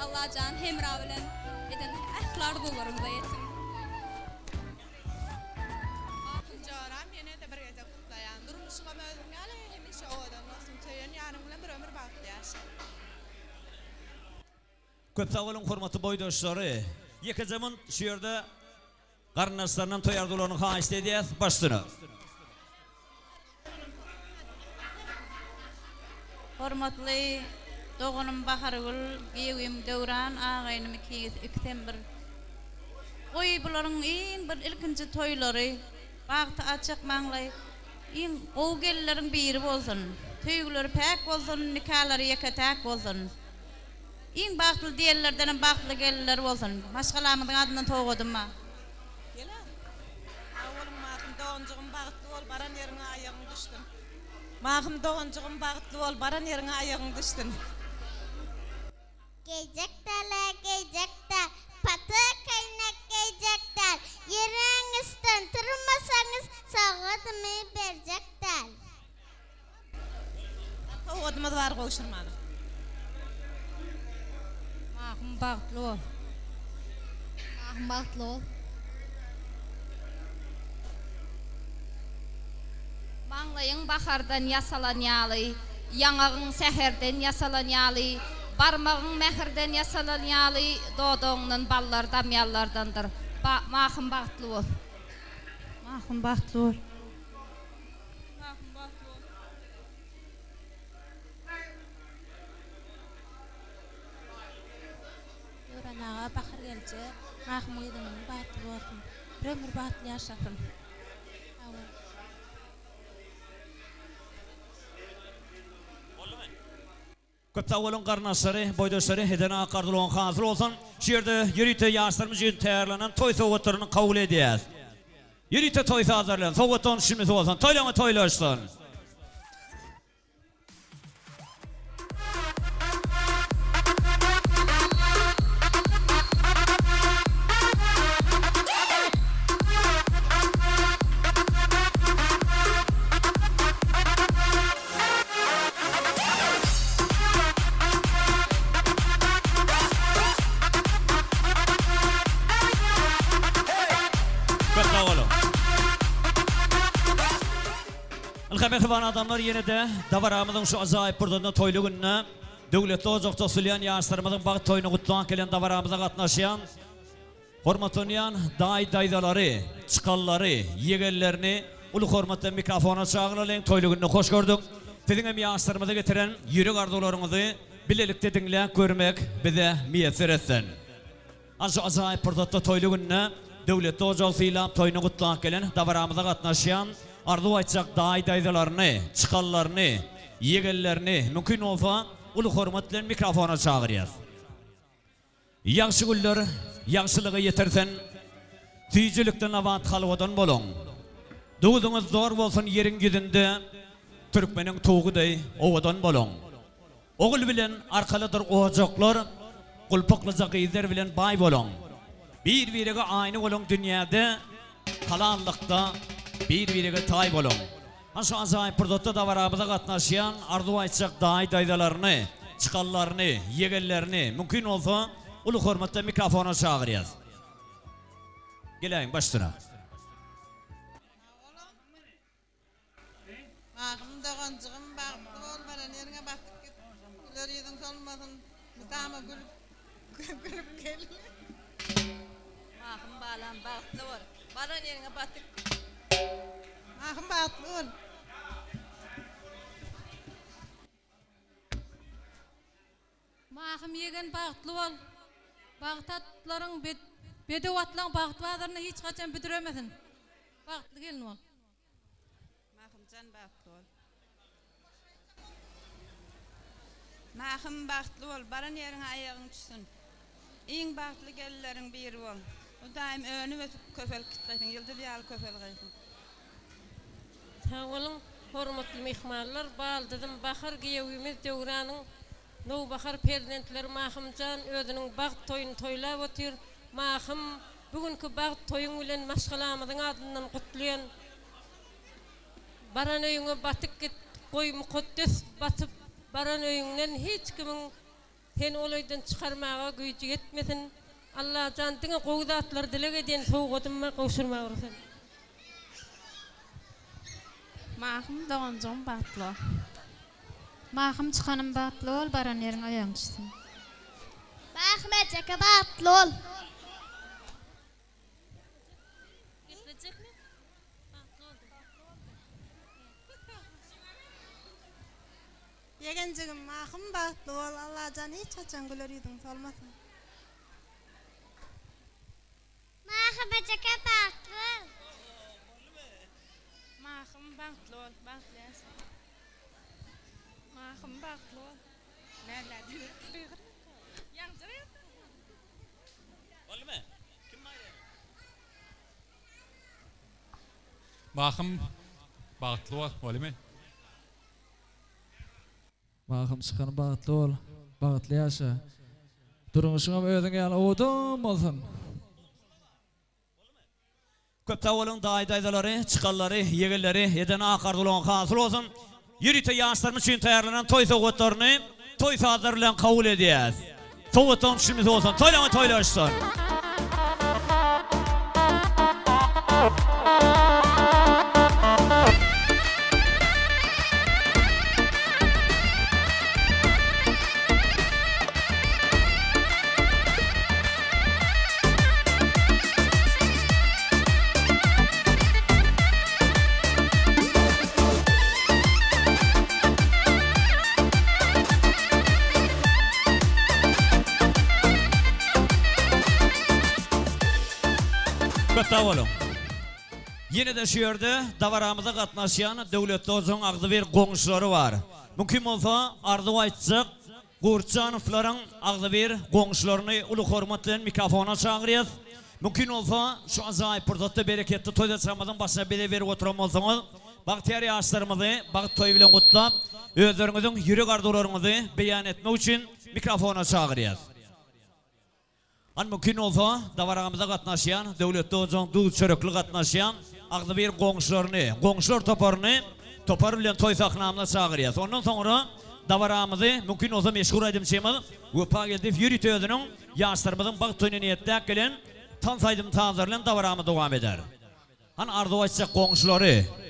S21: Allajan Hemra bilen eden ähli arzuwlaryňyza ýetiň.
S23: Mahym joram ýene-de bir gezek gutlaýan. Durmuşyňam özüň ýaly hemişe owadan bolsun. Söýen ýaryň bilen bir ömür bagtly ýaşa.
S9: Köp sag boluň hormatly boýdaşlary. Ýekeje munt şu ýerde garyndaşlaryndan toý arzuwlaryny haýyşt edýäs. Baş üstüne.
S24: Hormatly doganym Bahargül, giýewim Döwran aga-inim ikiňiz ikisem bir goý bularyň iň bir ilkinji toýlary bagty açyk maňlaý iň gowy gelinleriň biri bolsun söýgüleri päk bolsun nikalary ýeke-täk bolsun iň bagtly diýenlerdenem bagtly gelinler bolsun maşgalamyzyň adyndan sowgadym bar.
S23: Gel-ä. Sag boluň Mahym doganjygym bagtly bol baran ýeriňe aýagyň düşsün. Mahym doganjygym bagtly bol baran ýeriňe aýagyň düşsün.
S25: Geýjek däl-ä, geýjek däl, Pata köýnek geýjek däl. Ýeriňizden turmasaňyz, Sowgadymy berjek däl.
S23: Sowgadymyz bar gowşurmana.
S26: Mahym bagtly bol.
S27: Mahym bagtly bol.
S26: Maňlaýyň bahardan ýasalan ýaly, ýaňagyň säherden ýasalan ýaly, barmagyň mähirden ýasalan ýaly, dodagyňdan ballar damýanlardandyr. Ba Mahym bagtly bol.
S24: Mahym bagtly bol.
S23: Mahym bagtly bol.
S28: Döwran aga Bahar gelje Mahym gyzyňyzyň bagtly bolsun. Bir ömür bagtly ýaşasyn. Sag boluň.
S9: Köp sag boluň garyndaşlary, boýdaşlary, eden ak arzuwlaryň hasyl bolsun. Şu ýerde ýörite ýaşlarymyz üçin taýýarlanan toý sowgatlaryny kabul edýäs. Ýörite toý sazlary bilen sowgatlaryň düşümlisi bolsun. Toýlaryňyz toýlaşsyn. Köp sag boluň. Ynha mähriban adamlar ýene-de dabaramyzyň şu ajaýyp pursadynda toýly günde döwletli ojakda osulýan ýaşlarymyzyň bagt toýuny gutlap gelen dabaramyza gatnaşýan Hormatlanýan daýy-daýzalary, çykallary, ýegenlerini uly hormat bilen mikrofona çagyralyň. Toýly günde hoş gördük. Siziň hem ýaşlarymyza getiren ýürek arzuwlaryňyzy bilelikde diňläp görmek bize miýesser etsin. Ana şu ajaýyp pursatda toýly günde döwletli ojagy sylap, toýuny gutlap gelen dabaramyza gatnaşýan arzuw aýtjak daýy-daýzalaryny, çykallaryny, ýegenlerini mümkin bolsa uly hormat bilen mikrofona çagyrýas. Ýagşy güller ýagşylyga ýetirsin, Süýjülikde nabat halwadan boluň. Duzuňyz zor bolsun ýeriň ýüzünde, Türkmeniň tugy deý owadan boluň. Ogul bilen arkalydyr ojaklar, Gulpaklyja gyzlar bilen baý boluň. Bir-birege aýna boluň dünýäde, Halallykda bir-birege taý boluň. Ana şu ajaýyp pursatda dabaramyza gatnaşýan arzuw aýtjak daýy-daýzalaryny, çykanlaryny, ýegenlerini, mümkin bolsa, uly hormatda mikrofona çagyrýas. Geläýiň başsyna.
S23: Mahym doganjygym bagtly bol baran ýeriňe batyp git güler ýüzüň solmasyn mydama gülüp gülüp gel.
S1: Mahym balam bagtly bol baran ýeriňe batyp git.
S23: Mahym bagtly bol.
S14: Mahym ýegen bagtly bol. Bagt atlaryň bedew atlaň bagt bazarynda hiç haçan büdremesin. Bagtly gelin bol.
S23: Mahymjan bagtly bol. Mahym bagtly bol baran ýeriňe aýagyň düşsün. Iň bagtly gelinleriň biri bol. Hudaýym önüp ösüp köpelip gitgeýsin ýyldyz ýaly köpelgeýsin.
S2: Sag boluň, hormatly myhmanlar, baldyzym Bahar giýewimiz Döwranyň nowbahar perzentleri Mahymjan özüniň bagt toýuny toýlap otyr. Mahym, bu günki bagt toýuň bilen maşgalamyzyň adyndan gutlaýan. Baran öýüňe batyp git, goý mukaddes batyp baran öýüňden hiç kimiň Seni ol öýden çykarmaga güýji ýetmesin. Allajan diňe gowy zatlary dileg edýän sowgadym bar gowşurmaga rugsat et.
S27: Mahym doganjygym bagtly bol. Mahym çykanym bagtly bol baran ýeriň aýagyň düşsün.
S25: Mahym ejeke bagtly bol.
S1: Gepletjekmi?
S23: Ýegenjigim Mahym bagtly bol Allajan hiç haçan güler ýüzüň solmasyn.
S25: Mahym ejeke bagtly bol.
S1: Mahym bagtly bol bagtly ýaşa. Mahym bagtly bol.
S9: Boldumy? Kim baýraýar?
S4: Mahym bagtly bol boldumy?
S6: Mahym çykan bagtly bol, bagtly ýaşa. Durmuşyňam özüň ýaly owadan bolsun.
S9: Köp sag boluň daýy-daýzalary, çykanlary, ýegenleri, eden ak arzuwlaryň hasyl bolsun. Ýörite ýaşlarymyz üçin taýýarlanan toý sowgatlaryny toý sazlary bilen kabul edýäs. Sowgatlaryň düşümlisi bolsun, toýlaňa toýlaşsyn. Köp sag boluň. Ýene-de şu ýerde dabaramyza gatnaşýan Döwletli hojaň agzybir goňşulary bar. Mümkin bolsa arzuw aýtjak Gurtjanowlaryň agzybir goňşularyny uly hormat bilen mikrofona çagyrýas. Mümkin bolsa, şu ajaýyp pursatda bereketli toý saçagymyzyň başyna bize berip oturan bolsaňyz, bagtyýar ýaşlarymyzy bagt toýy bilen gutlap, özleriňiziň ýürek arzuwlaryňyzy beýan etmek üçin mikrofona çagyrýas. Hany mümkin bolsa, dabaramyza gatnaşýan, Döwletli hojaň duz-çörekli gatnaşýan agzybir goňşularyny, goňşular toparyny topar bilen toý sahnamyza çagyrýas. Ondan soňra dabaramyzy mümkin bolsa meşhur aýdymçymyz Wepa Geldiýew ýörite özüniň ýaşlarymyzyň bagt toýuna niýetläp gelen tans aýdym-sazlary bilen dabaramyz dowam eder. Hany arzuw aýtjak goňşulary.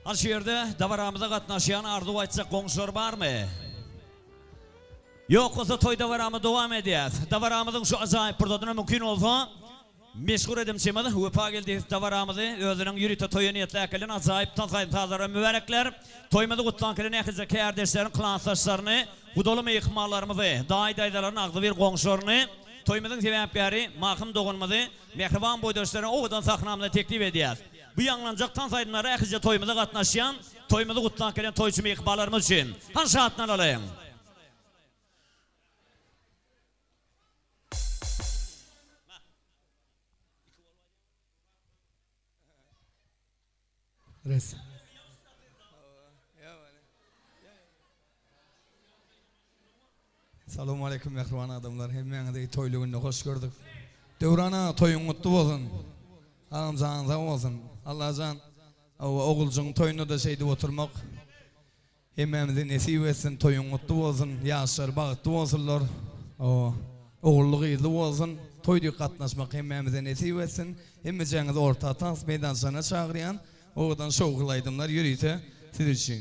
S9: Hany şu ýerde dabaramyza gatnaşýan arzuw aýtjak goňşular barmy? Ýok bolsa toý dabaramyzy dowam edýäs. Dabaramyzyň şu ajaýyp pursadyna mümkin bolsa Meşhur aýdymçymyz Wepa Geldiýew dabaramyzy özüniň ýörite toýa niýetläp gelen ajaýyp tans aýdym-sazlary bilen mübäreklär. Toýumyzy gutlan gelen ählije kärdeşleriň, klasdaşlaryny, gudaly myhmanlarymyzy, daýy-daýzalaryny, agzybir goňşularyny, toýumyzyň sebäpkäri Mahym doganymyzy mähriban boýdaşlaryna owadan sahnamyza teklip edýäs. Bu ýaňlanjak tans aýdymlary ählije toýumyza gatnaşýan, toýumyzy gutlan gelen toýçy myhmanlarymyz üçin. Hany şatlanalaýyň!
S5: Res. Salowmaleýkim mähriban adamlar hemmäňizi toýly günde hoş gördük. Döwran aga toýuň gutly bolsun. Agam janyň sag bolsun. Allajan oguljygyň toýunda-da şeýdip oturmak Hemmämize nesip etsin toýuň gutly bolsun ýaşlar bagtly bolsunlar ogully gyzly bolsun toý diýip gatnaşmak hemmämize nesip etsin hemmejäňizi orta tans meýdançasyna çagyrýan owadan şowhunly aýdymlar ýörite siz üçin.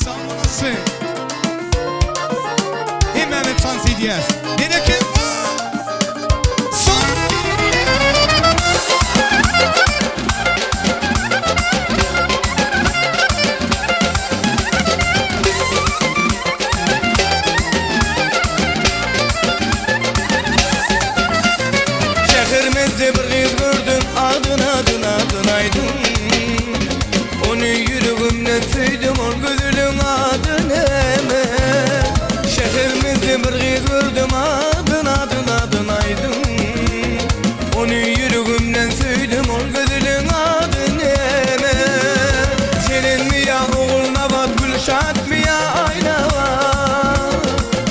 S5: Sag olasyn. Hemmämiz tans edýäs. Bereket.
S16: Şäherimizde bir gyz gördüm Adyn adyn adyn aýdyň Ony ýüregimden söýdüm Ol gözeliň ady näme Şäherimizde bir gyz gördüm Adyn adyn adyn aýdyň Ony ýüregimden söýdüm Ol gözeliň ady näme Jerenmi ýa Ogulnabat Gülşatmy ýa Aýnabat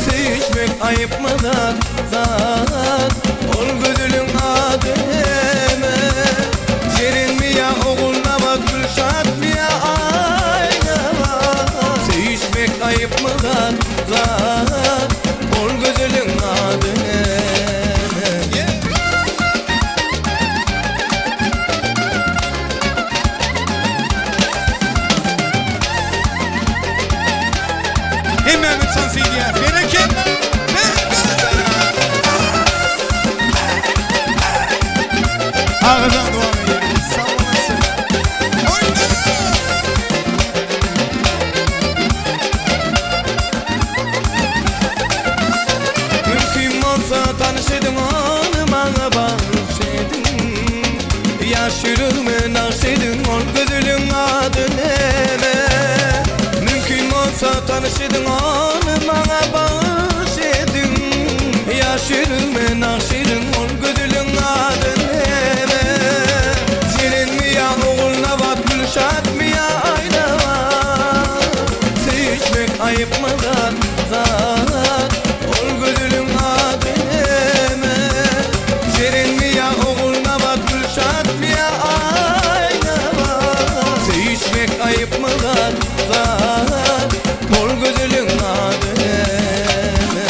S16: Söýüşmek aýypmy zat zat Ol gözeliň ady näme Jerenmi ýa Ogulnabat Gülşatmy ýa Aýnabat Söýüşmek aýypmy zat zat Ol gözeliň ady näme.
S5: Hemmämiz tans edýäs. Berekella! Agajan dowam edýäris. Sag olasyn. Oýna!
S16: Mümkin bolsa tanyş ediň ony maňa bagyş ediň Ýaş ýüregime nagş ediň ol gözeliň ady näme Mümkin bolsa tanyş ediň ony maňa bagyş ediň Ýaş ýüregime nagş ediň ol gözeliň ady näme Jerenmi ýa Ogulnabat Gülşatmy ýa Aýnabat Söýüşmek aýypmy zat zat Ol gözeliň ady näme Jerenmi ýa Ogulnabat Gülşatmy ýa Aýnabat Söýüşmek aýypmy zat zat Ol gözeliň ady näme.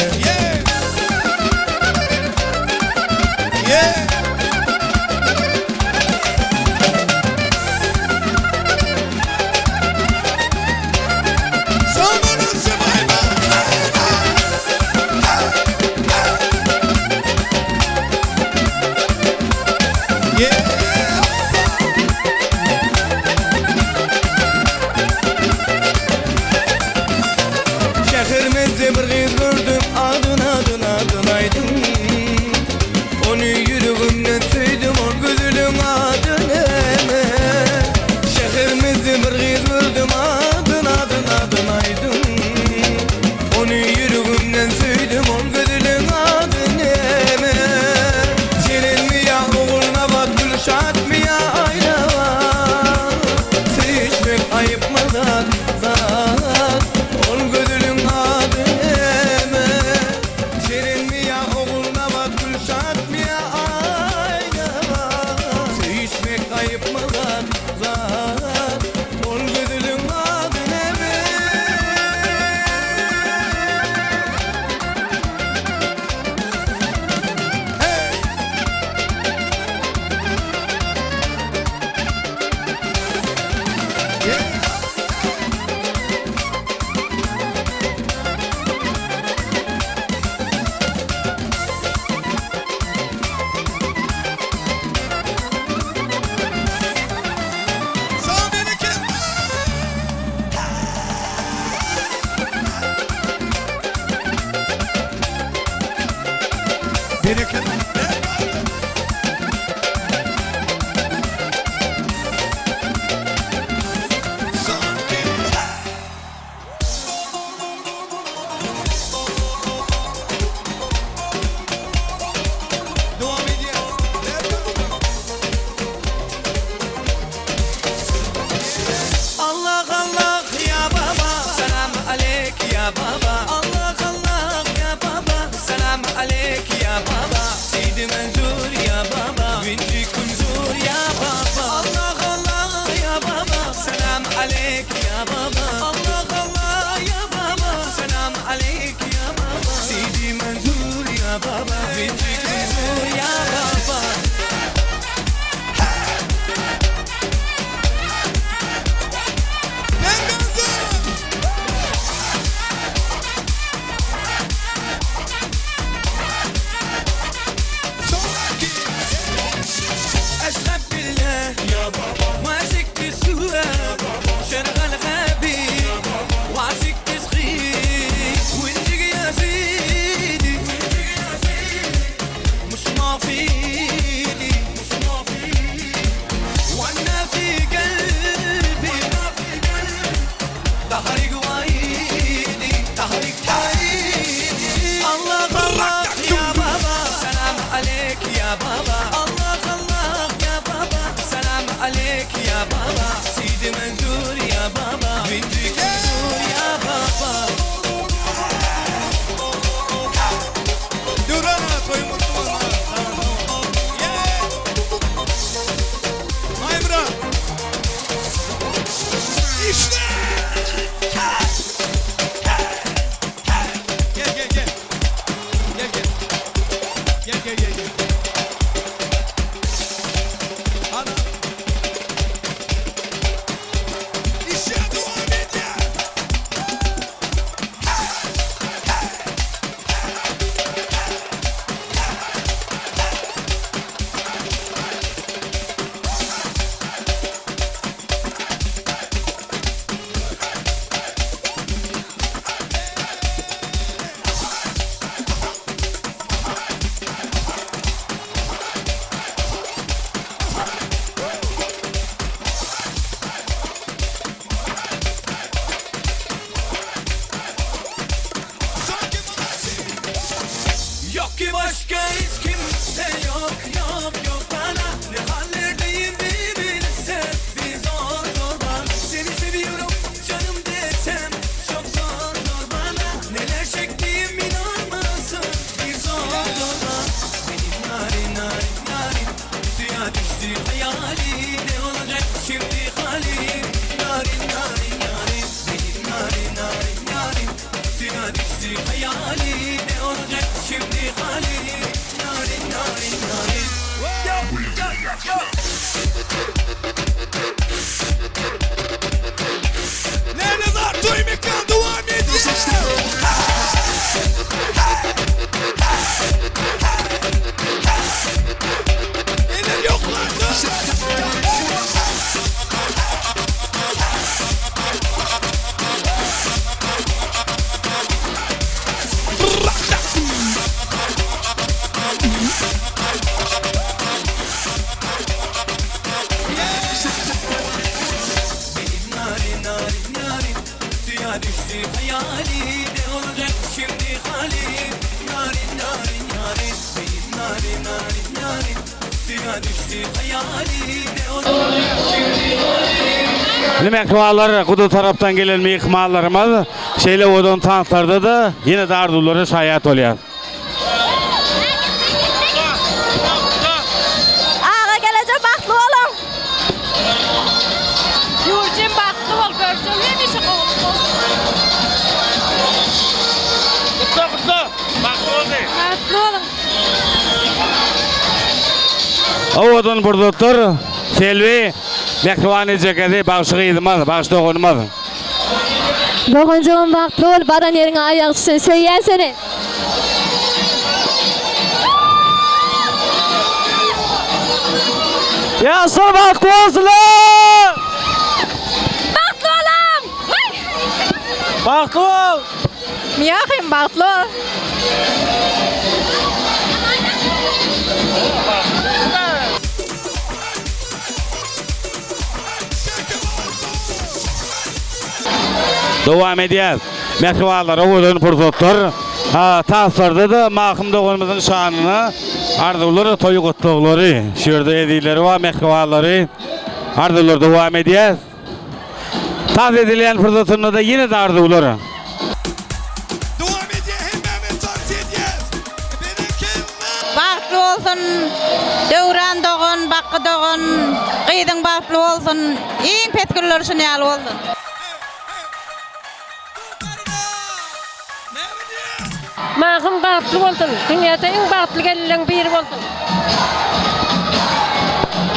S17: Mansur ya baba Bindik Mansur ya baba Allah Allah ya baba Selam aleyk ya baba Allah Allah ya baba Selam aleyk ya baba Sidi Mansur ya baba Bindik Mansur ya baba أشهد بالله يا بابا وعشقت السواق يا بابا شغال غبي يا بابا وعشقت صغير وانت يا سيدي مش معفيني مش معفيني وانا في قلبي ظهري قوايدي ظهري قوايدي الله الله يا بابا سلام عليك يا بابا الله الله يا بابا سلام عليك يا بابا سيدي منزور يا بابا بنتك منزور يا بابا
S5: Döwran toýuň gutly bolsun. Maýmyrat. Işle! Gel gel gel. Gel gel. Gel gel gel gel. Ana. İşe devam edin.
S17: Yok ki başka hiç kimse yok yok yok bana Ne hallerdeyim bir bilsen bir zor zor bana Seni seviyorum canım desem çok zor zor bana Neler çektiğim inanmasın bir zor zor bana Benim narin narin narin suya düştü hayali Ne olacak şimdi halim Narin narin narin benim narin narin narin Suya düştü hayali Ne olacak şimdi halim Narin narin narin Yo yo yo
S5: Nerede var toy mekan devam ediyor. Eller yoklarda.
S17: Benim narin narin narin Suya düştü hayali Ne olacak şimdi halim Narin narin narin Benim narin narin narin Suya düştü hayali Ne olacak şimdi halim
S3: Indi mähribanlar, guda tarapdan gelen myhmanlarymyz şeýle owadan tanslarda-da ýene-de arzuwlara şaýat bolýar.
S1: Aga geleje bagtly boluň. Ýurjum bagtly bol, görjüň hemişe gowulyk bolsun.
S3: Gutla gutla! Bagtly boldy!
S1: Bagtly boluň.
S3: Owadan pursatlar Selbi mähriban ejekesi, bagşy gyzymyz, bagşy doganymyz.
S7: Doganjygym bagtly bol baran ýeriňe aýak düşsün söýýän seni.
S6: Ýaşlar bagtly bolsunlar!
S1: Bagtly boluň!
S6: Bagtly bol!
S1: Miýahym bagtly bol.
S3: Dowam edýär. Mähribanlar, owadan pursatlar. Tanslarda-da Mahym doganymyzyň şanyna arzuwlar, toý gutlaglary. Şu ýerde ezizleri bar, mähribanlary. Arzuwlar dowam edýär. Tans edilýän pursatynda-da ýene-de arzuwlar.
S5: Dowam edýär hemmämiz tans edýäs.
S23: Bagtly bolsun. Döwran dogan, Bakgy dogan, gyzyň bagtly bolsun. Iň pes günler şuny ýaly bolsun.
S2: Mahym bagtly bolsun. Dünýäde iň bagtly gelinleň biri bolsun.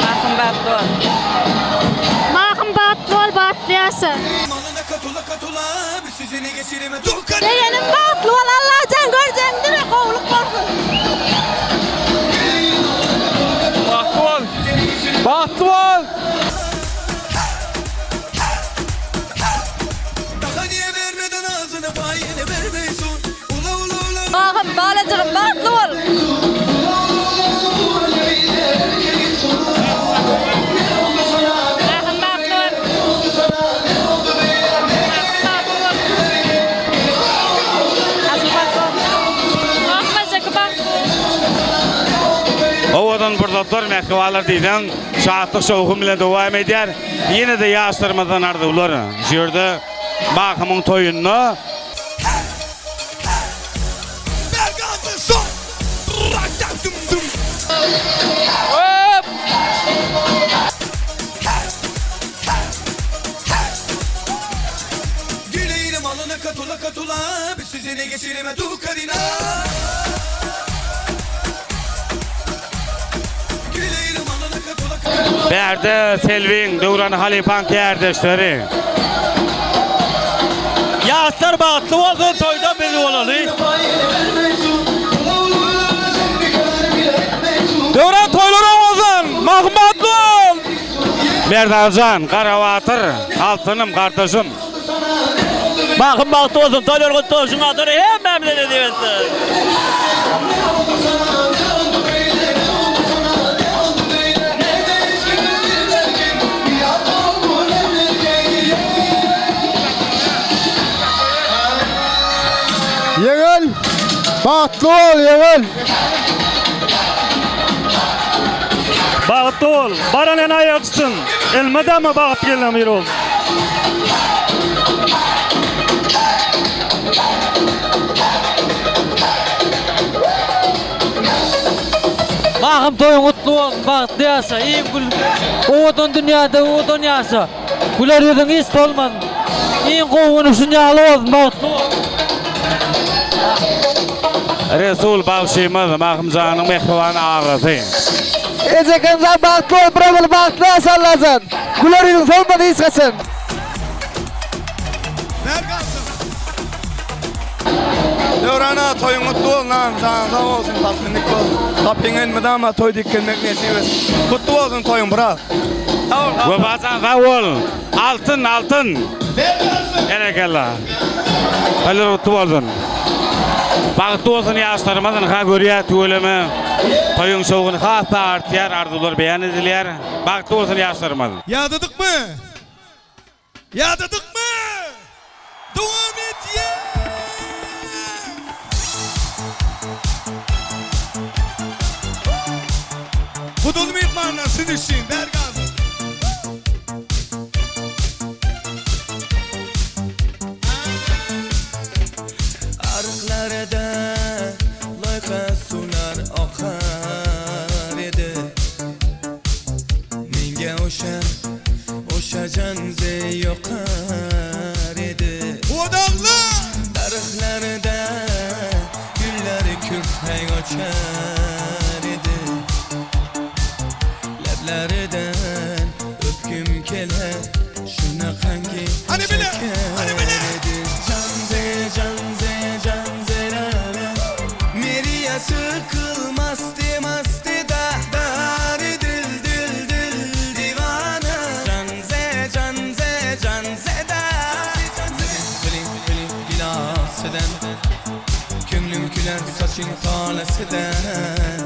S23: Mahym bagtly bol.
S7: Mahym bagtly bol, bagtly ýaşa.
S23: Ýegenim bagtly bol Allajan görjegiň diňe gowulyk bolsun.
S8: Bagtly bol. Bagtly bol.
S1: Agam balajygym bagtly bol. Mahym bagtly bol.
S3: Owadan pursatlar mähribanlar diýseň şatlyk-şowhun bilen dowam edýär. Ýene-de ýaşlarymyzdan arzuwlar. Şu ýerde Mahymyň toýunda. Bärde Selbiň, Döwran halypaň kärdeşleri.
S9: Ýaşlar bagtly bolsun toýda biz bolaly.
S8: Döwran toýlar oň bolsun! Mahym bagtly bol!
S3: Merdanjan, Garabatyr, altynym, gardaşym.
S9: Mahym bagtly bolsun, toýlar gutly bolsun, şuňa hemmämize nesip etsin.
S8: Ýegen, bagtly bol, ýegen!
S10: Bagtly bol, baran ene aýak çytsyn, elmydama bagtly gelne biri bol.
S6: Mahym toýuň gutly bolsun bagtly ýaşa iň gül owadan dünýäde owadan ýaşa güler ýüzüň hiç solmasyn iň gowy güni şun ýaly bolsun bagtly bol.
S3: Resul bagşymyz Mahymjanyň mähriban agasy.
S8: Ejekeňjan bagtly bol bir ömür bagtly ýaşa Allajan. Güler ýüzüň solmady hiç haçan.
S5: Döwran aga toýuň gutly bolsun agam janyň sag bolsun bagtyň dik bolsun gapyň elmydama toý dikilmek nesip etsin gutly bolsun toýuň brat sag bol
S3: Wepajan sag bol altyn altyn Berekella Toýlar gutly bolsun Bagtly bolsun ýaşlarymyz ynha görýär tüweleme toýuň şowhuny has-da artýar arzuwlar beýan edilýär bagtly bolsun ýaşlarymyz.
S5: Ýadadykmy? Ýadadykmy? Dowam edýär! Gudaly myhmanlar siz üçin bäri galsyn.
S17: Aryklarda loýka suwlar okar edi. Menga o'sha o'sha janze yoqar edi. Daraxtlarda gullar kurtak ochar edi. Lablaridan o'pgim kelar shunaqangi shakar edi. Janze janze janze la la Meriyasi qilmasdi masti da dari dil dil dil divana Janze janze janze da Bili bili gilasidan Ko'nglim kular soching tolasidan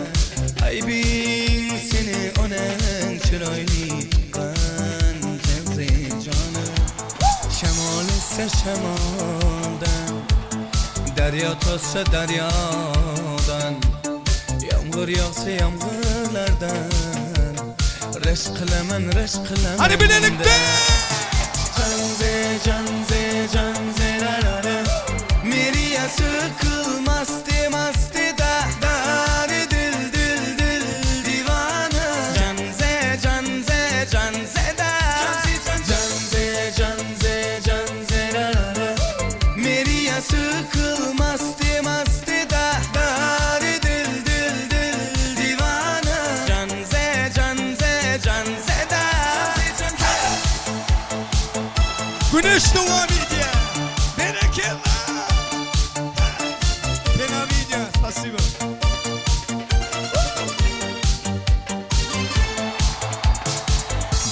S17: Aybing seni onang chiroyli qancha jonim Shamol essa shamoldan Daryo toshsa daryodan Yomg'ir yog'sa yomg'irlardan Rashk qilaman rashk qilaman
S5: Hadi birlikte!
S17: Janze janze janze la la la Meriyasi qilmasdi masti da dari dil dil dil
S5: Göreş dowam edýär. Berekella! Pena video, spasibo.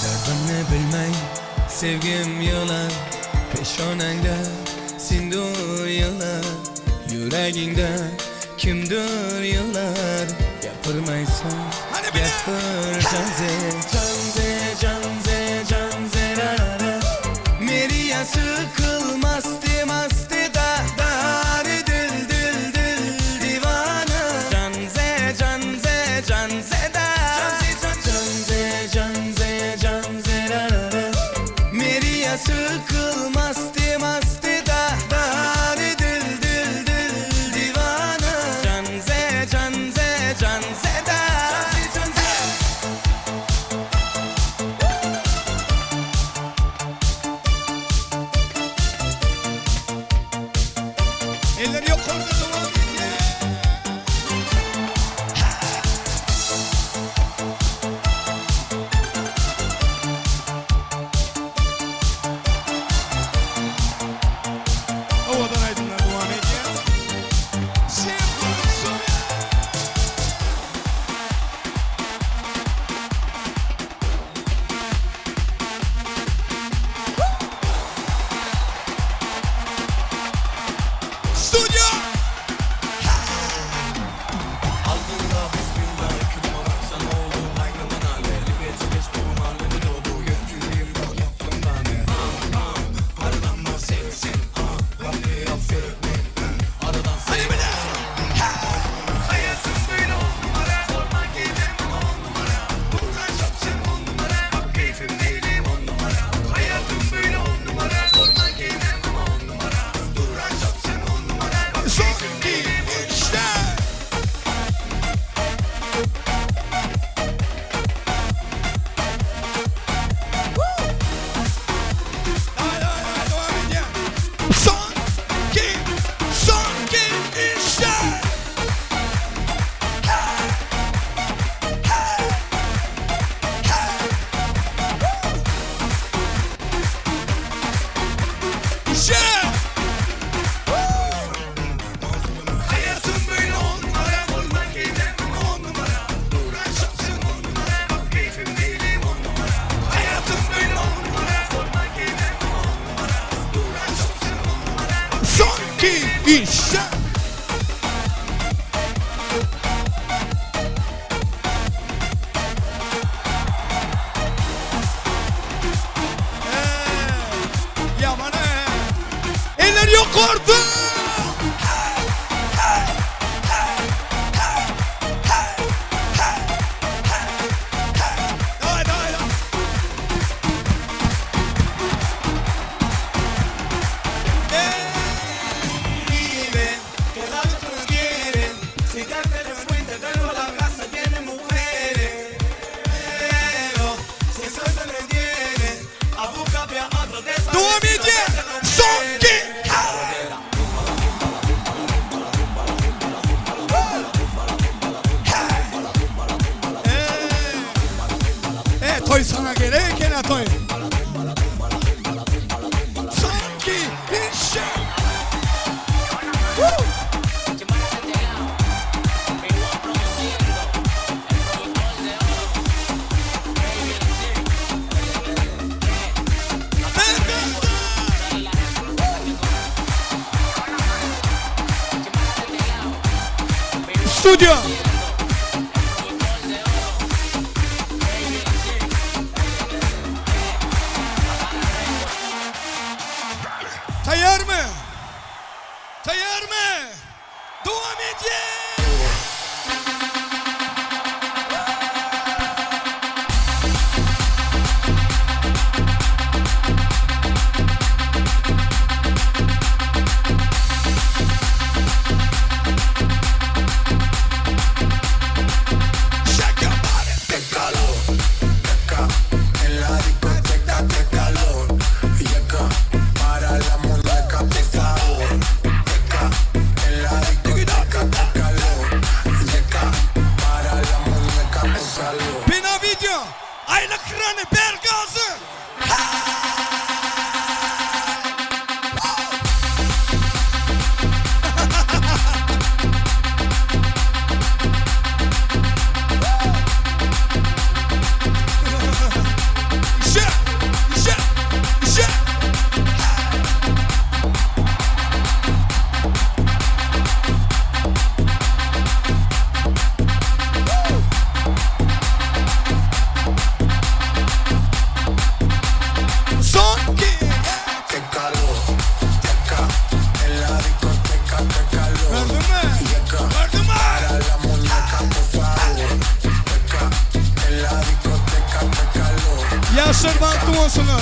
S17: Derdimni bilmay sevgim yig'lar Peshonangda sindur yig'lar Yuragingda kimdir yig'lar Gapirmaysan gapir janze Janze janze janze ra ra ra Meriya sıkılmasti masti da Dari dil dil dil divana Janze janze janze da Janze janze janze ra ra ra Meriya sıkılmasti masti da Dari dil dil dil divana Janze janze janze da Janze
S5: Eller ýokarda dowam edýär. Owadan aýdymlar dowam edýär. Şemdan Soýa. Studio! Son iki, üç, dört. Dowam edýär. Son iki, son iki, üç, dört. Yeah! Hayatım böyle on numara Olmak eylem on numara Uğraşırsın on numara Bak keyfim değilim on numara Hayatım böyle on numara Olmak eylem on numara Uğraşırsın on numara Son iki, üç, dört. Ýaman Eller ýokarda! Daway, daway, daway.
S17: Dime que la tú quieres. Si ya te das cuenta, de nuevo la casa tiene mujeres. Pero si eso se me tiene, a búscate a otro de
S5: Dowam edýär. Son iki. E, toý saňa gerek eken a toý. Son iki, üç, dört. Woo! Studio! Taýýarmy? Taýýarmy? Dowam edýär! Shake your body.
S16: Qué calor, en la discoteca, qué calor. Y acá, para la muñeca, por favor. Acá, en la discoteca, qué calor. Y acá, para la muñeca, por calor.
S5: Pena video! Aýlyk krany ber gazy! Ýaşlar bagtly bolsunlar.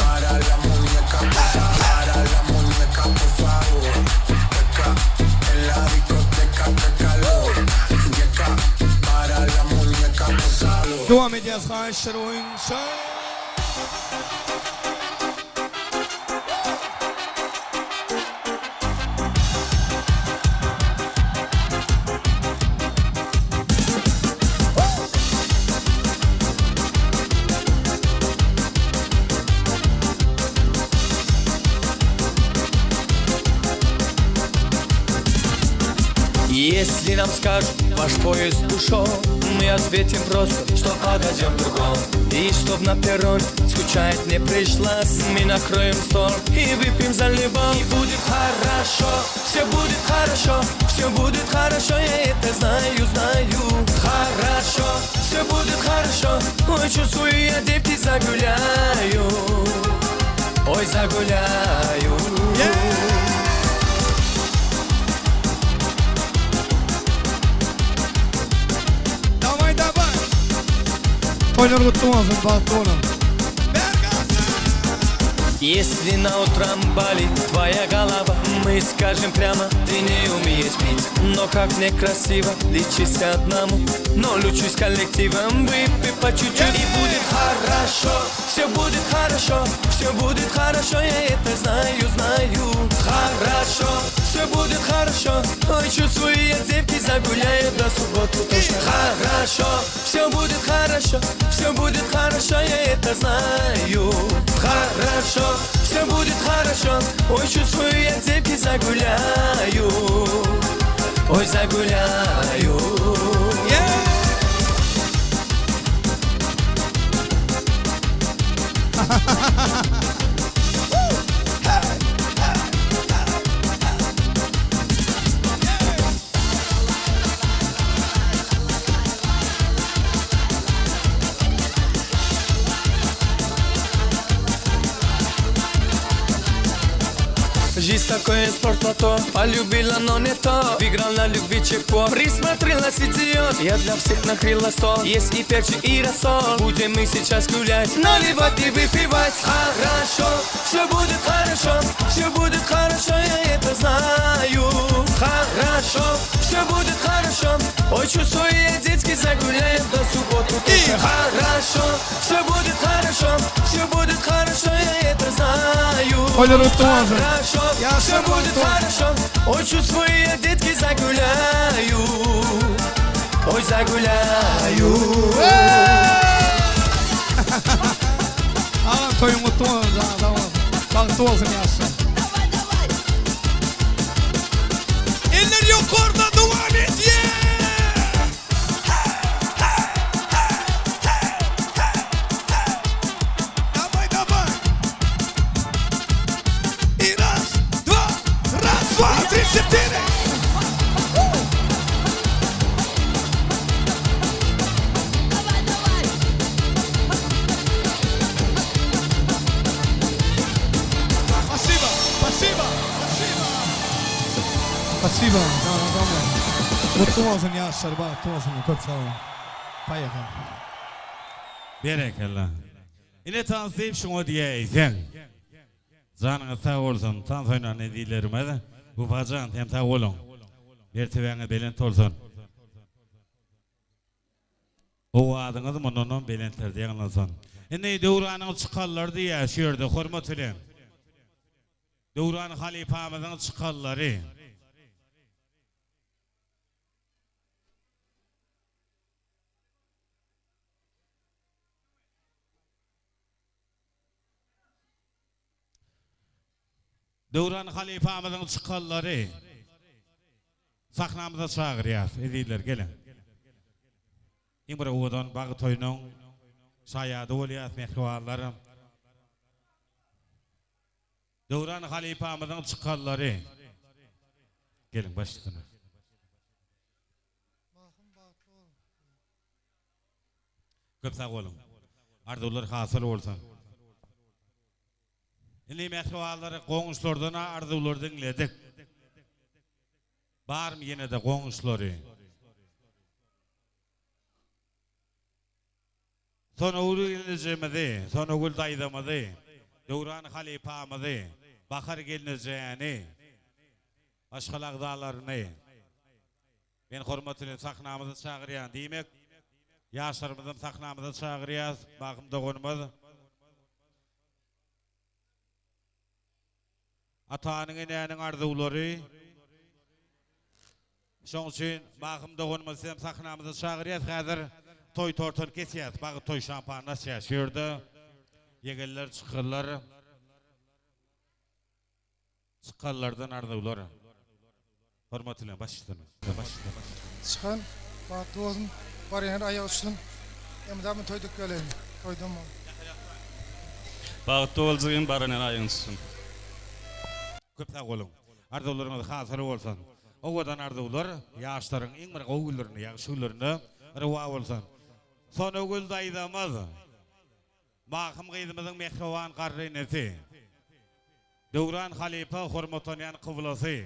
S5: Dowam edýäs haýyşlar boýunça.
S17: Если нам скажут, ваш поезд ушел, мы ответим просто, что подойдем другом. И чтоб на перрон скучать не пришлось, мы накроем стол и выпьем за любовь. И будет хорошо, все будет хорошо, все будет хорошо, я это знаю, знаю. Хорошо, все будет хорошо, ой, чувствую я, девки, загуляю. Ой, загуляю.
S5: Daway daway. Toýlar gutly bolsun, bagtly boluň.
S17: Если на утром болит твоя голова, мы скажем прямо, ты не умеешь пить. Но как некрасиво лечиться одному, но лучше с коллективом выпей по чуть-чуть. И будет хорошо, все будет хорошо, все будет хорошо, я это знаю, знаю. Хорошо, все будет хорошо, ой, чувствую я, девки, загуляю до субботы точно. Хорошо, все будет хорошо, все будет хорошо, я это знаю. Хорошо, все будет хорошо, ой, чувствую я, девки, загуляю. Ой, загуляю. Жизнь такое спортлото Полюбила, но не то Выиграл на любви чеку Присмотрелась идиот Я для всех накрыла стол Есть и перчик, и рассол Будем мы сейчас гулять Наливать и выпивать Хорошо, все будет хорошо Все будет хорошо, я это знаю Хорошо, все будет хорошо Ой, чувствую я, детки, загуляем до субботу точно Хорошо, все будет хорошо Все будет хорошо, я это знаю
S5: Toýlar gutly bolsun.
S17: Хорошо, все будет хорошо Ой, чувствую я, детки, загуляю Ой, загуляю
S5: Agam toýuň gutly bolsun, janyň sag bolsun. Bagtly bolsun ýaşlar. Eller ýokarda dowam edýär. Daway daway. I raz, dwa, raz, dwa, trzy, cztery. Спасибо, спасибо, спасибо. Спасибо. Gutly bolsun ýaşlar, bagtly bolsun. Köp sag boluň. Поехали.
S3: Berekella. Ine tans diýip şuňa diýäýseň. Janyňyz sag bolsun, tans oýnan ezizlerimiz. Wepajan sen sag boluň. Mertebäňiz belent bolsun. Owazyňyz mundanam belentlerde ýaňlansyn. Indi Döwranyň çykanlary diýýär şu ýerde hormat bilen. Döwran halypamyzyň çykanlary. Döwran halypamyzyň çykanlary sahnamyza çagyrýas. Ezizler geliň. Iň bir owadan bagt toýunyň şaýady bolýas mähribanlar. Döwran halypamyzyň çykanlary. Geliň baş üstüne. Köp sag boluň. Arzuwlar hasyl bolsun. Indi mähribanlar goňşulardan-a arzuwlary diňledik. Barmy ýene-de goňşulary? Sonagül gelnejemizi, Sonagül daýzamyzy, Döwran halypamyzy, Bahar gelnejäni, maşgala agzalaryny men hormat bilen sahnamyza çagyrýan. Diýmek, ýaşlarymyzam sahnamyza çagyrýas, Mahym doganymyz. Atanyň enäniň arzuwlary. Şoň üçin Mahym doganymyzy sizem sahnamyza çagyrýas häzir toý tortuny kesýäs bagy toý şampanyny açýas şu ýerde ýegenler çykarlar çykanlardan arzuwlar. Hormat bilen baş üstüne. Baş üstüne.
S11: Çykan bagtly bolsun barýan aýagy uçsun elmydama toý dek geleýin toýdan bol.
S12: Bagtly bol jigim baran ýere aýagyň düşsün.
S3: Köp sag boluň. Arzuwlaryňyz hasyl bolsun. Owadan arzuwlar ýaşlaryň iň bir gowy günlerinde, ýagşy günlerinde rowa bolsun. Sonagül daýzamyz Mahym gyzymyzyň mähriban garry enesi. Döwran halypa hormatlanýan kyblasy.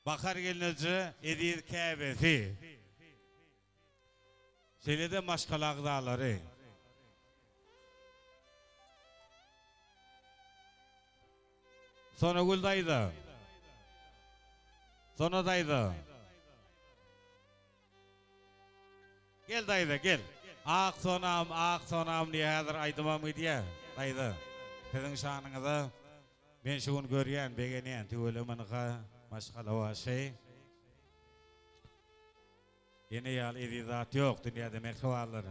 S3: Bahar gelneje eziz käbesi. Şeýle-de maşgala agzalary. Sonagül daýza. Sona daýza. Gel daýza gel. Ak sonam, ak sonam diýe häzir aýdymam gidýä daýza. Siziň şanyňyza men şu gün görýän, begenýän tüweleme ynha maşgalabaşy. Ene ýaly eziz zat ýok dünýäde mähribanlar.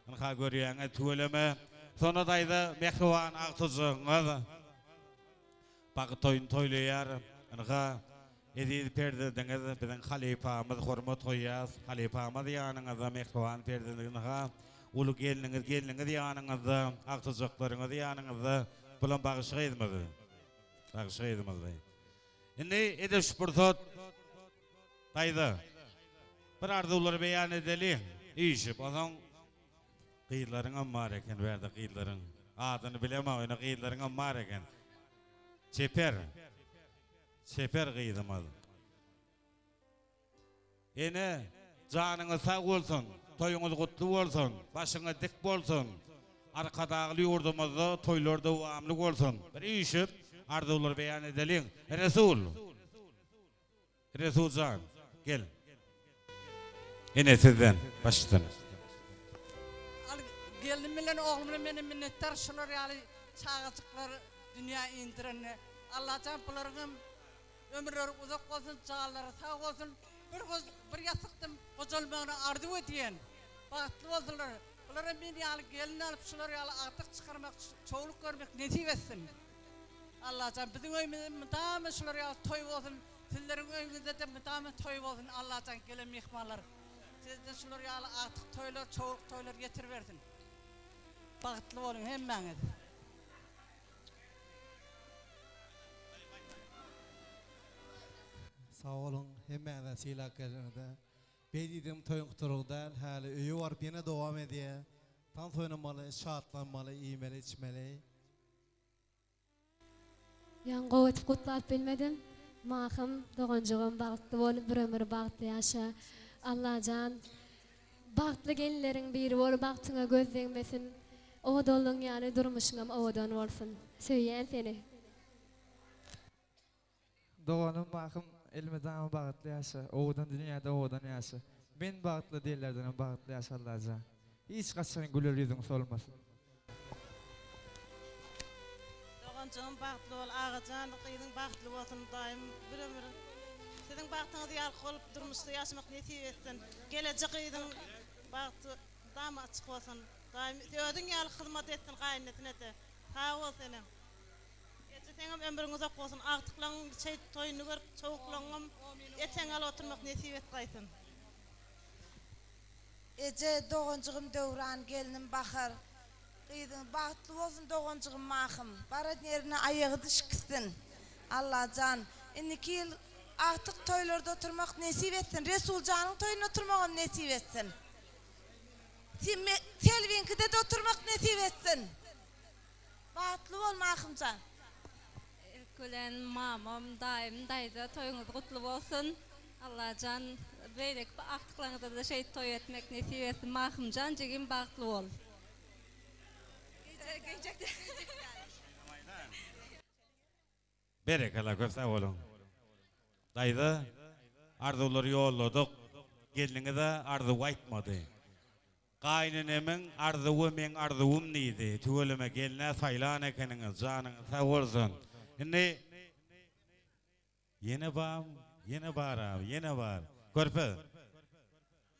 S3: Ynha görýäňiz tüweleme Sona daýza mähriban agtyjygyňyz. Bagt toýuny toýlaýar. Ynha, eziz perzendiňiz, biziň halypamyz, hormat goýýas. Halypamyz ýanyňyzda, mähriban perzendiňiz, ynha, uly gelniňiz, gelniňiz ýanyňyzda, agtyjaklaryňyz ýanyňyzda. Bulam bagşy gyzymyz. Bagşy gyzymyzdy. Indi edil şu pursat, daýza, bir arzuwlary beýan edeliň, üýşüp, onsoň Gyzlaryňam bar eken bärde gyzlaryň adyny bilemok ýöne gyzlaryňam bar eken. Çeper. Çeper gyzymyz. Ene janyňyz sag bolsun, toýuňyz gutly bolsun, başyňyz dik bolsun. Arkadagly ýurdumyzda toýlar dowamly bolsun. Bir üýşüp arzuwlar beýan edeliň. Resul. Resuljan, gel. Ene sizden, başdan.
S13: Al gelnim bilen oglum bilen menem minnetdar şular ýaly çagajyklar dünýä indirenine. Allajan bularyňam ömürleri uzak bolsun, janlary sag bolsun. Bir göz bir ýassykdan gojalmagyny arzuw edýän. Bagtly bolsunlar. Bulara men ýaly gelin alyp şular ýaly agtyk çykarmak, çowluk görmek nesip etsin. Allajan biziň öýümizde mydama şular ýaly toý bolsun sizleriň öýüňizdede mydama toý bolsun Allajan gelen myhmanlar sizde şular ýaly agtyk toýlar çowluk toýlar getiribersin bagtly boluň hemmäňiz.
S15: Sag boluň hemmäňize sylap geleniňize. Beý diýdigim toýuň gutarygy däl, häli öýe baryp ýene dowam edýä. Tans oýnamaly, şatlanmaly, iýmeli, içmeli.
S7: Ýaňy gowy edip gutlap bilmedim. Mahym doganjygym bagtly bol bir ömür bagtly ýaşa. Allajan bagtly gelinleriň biri bol bagtyňa göz degmesin. Owadanlygyň ýaly durmuşyňam owadan bolsun. Söýýän seni.
S18: Doganym Mahym elmydama bagtly ýaşa owadan dünýäde owadan ýaşa men bagtly diýenlerdenem bagtly ýaşa Allajan hiç haçan güler ýüzüň solmasyn.
S23: Doganjygym bagtly bol agajan gyzyň bagtly bolsun daýym bir ömür siziň bagtyňyz ýalky bolup durmuşda ýaşamak nesip etsin gelejek gyzyň bagty mydama açyk bolsun daýym özüň ýaly hyzmat etsin gaýynesinede sag bol senem. Eje seňem ömrüň uzak bolsun agtyklaň şeýdip toýuny görüp çowuklaňňam eteňe alyp oturmak nesip etgaýsyn.
S19: Eje doganjygym Döwran gelnim Bahar gyzyň bagtly bolsun doganjygym Mahym baran ýerine aýagy düşgsin Allajan indiki ýyl agtyk toýlarda oturmak nesip etsin Resuljanyň toýunda oturmagam nesip etsin Selbiňkidede oturmak nesip etsin. Bagtly bol Mahymjan.
S1: Ilki bilen mamam, daýym, daýza toýuňyz gutly bolsun. Allajan. Beýleki agtyklaryňyza-da şeýdip toý etmek nesip etsin. Mahymjan jigim bagtly bol.
S3: Berekella köp sag boluň. Daýza arzuwlary ýolladyk. Gelniňiz-ä arzuw aýtmady. Gaýynenemiň arzuwy meň arzuwym diýdi. Tüweleme gelnä saýlan ekeniňiz janyňyz sag bolsun. Indi ýene bam ýene bar abi ýene bar. Körpe.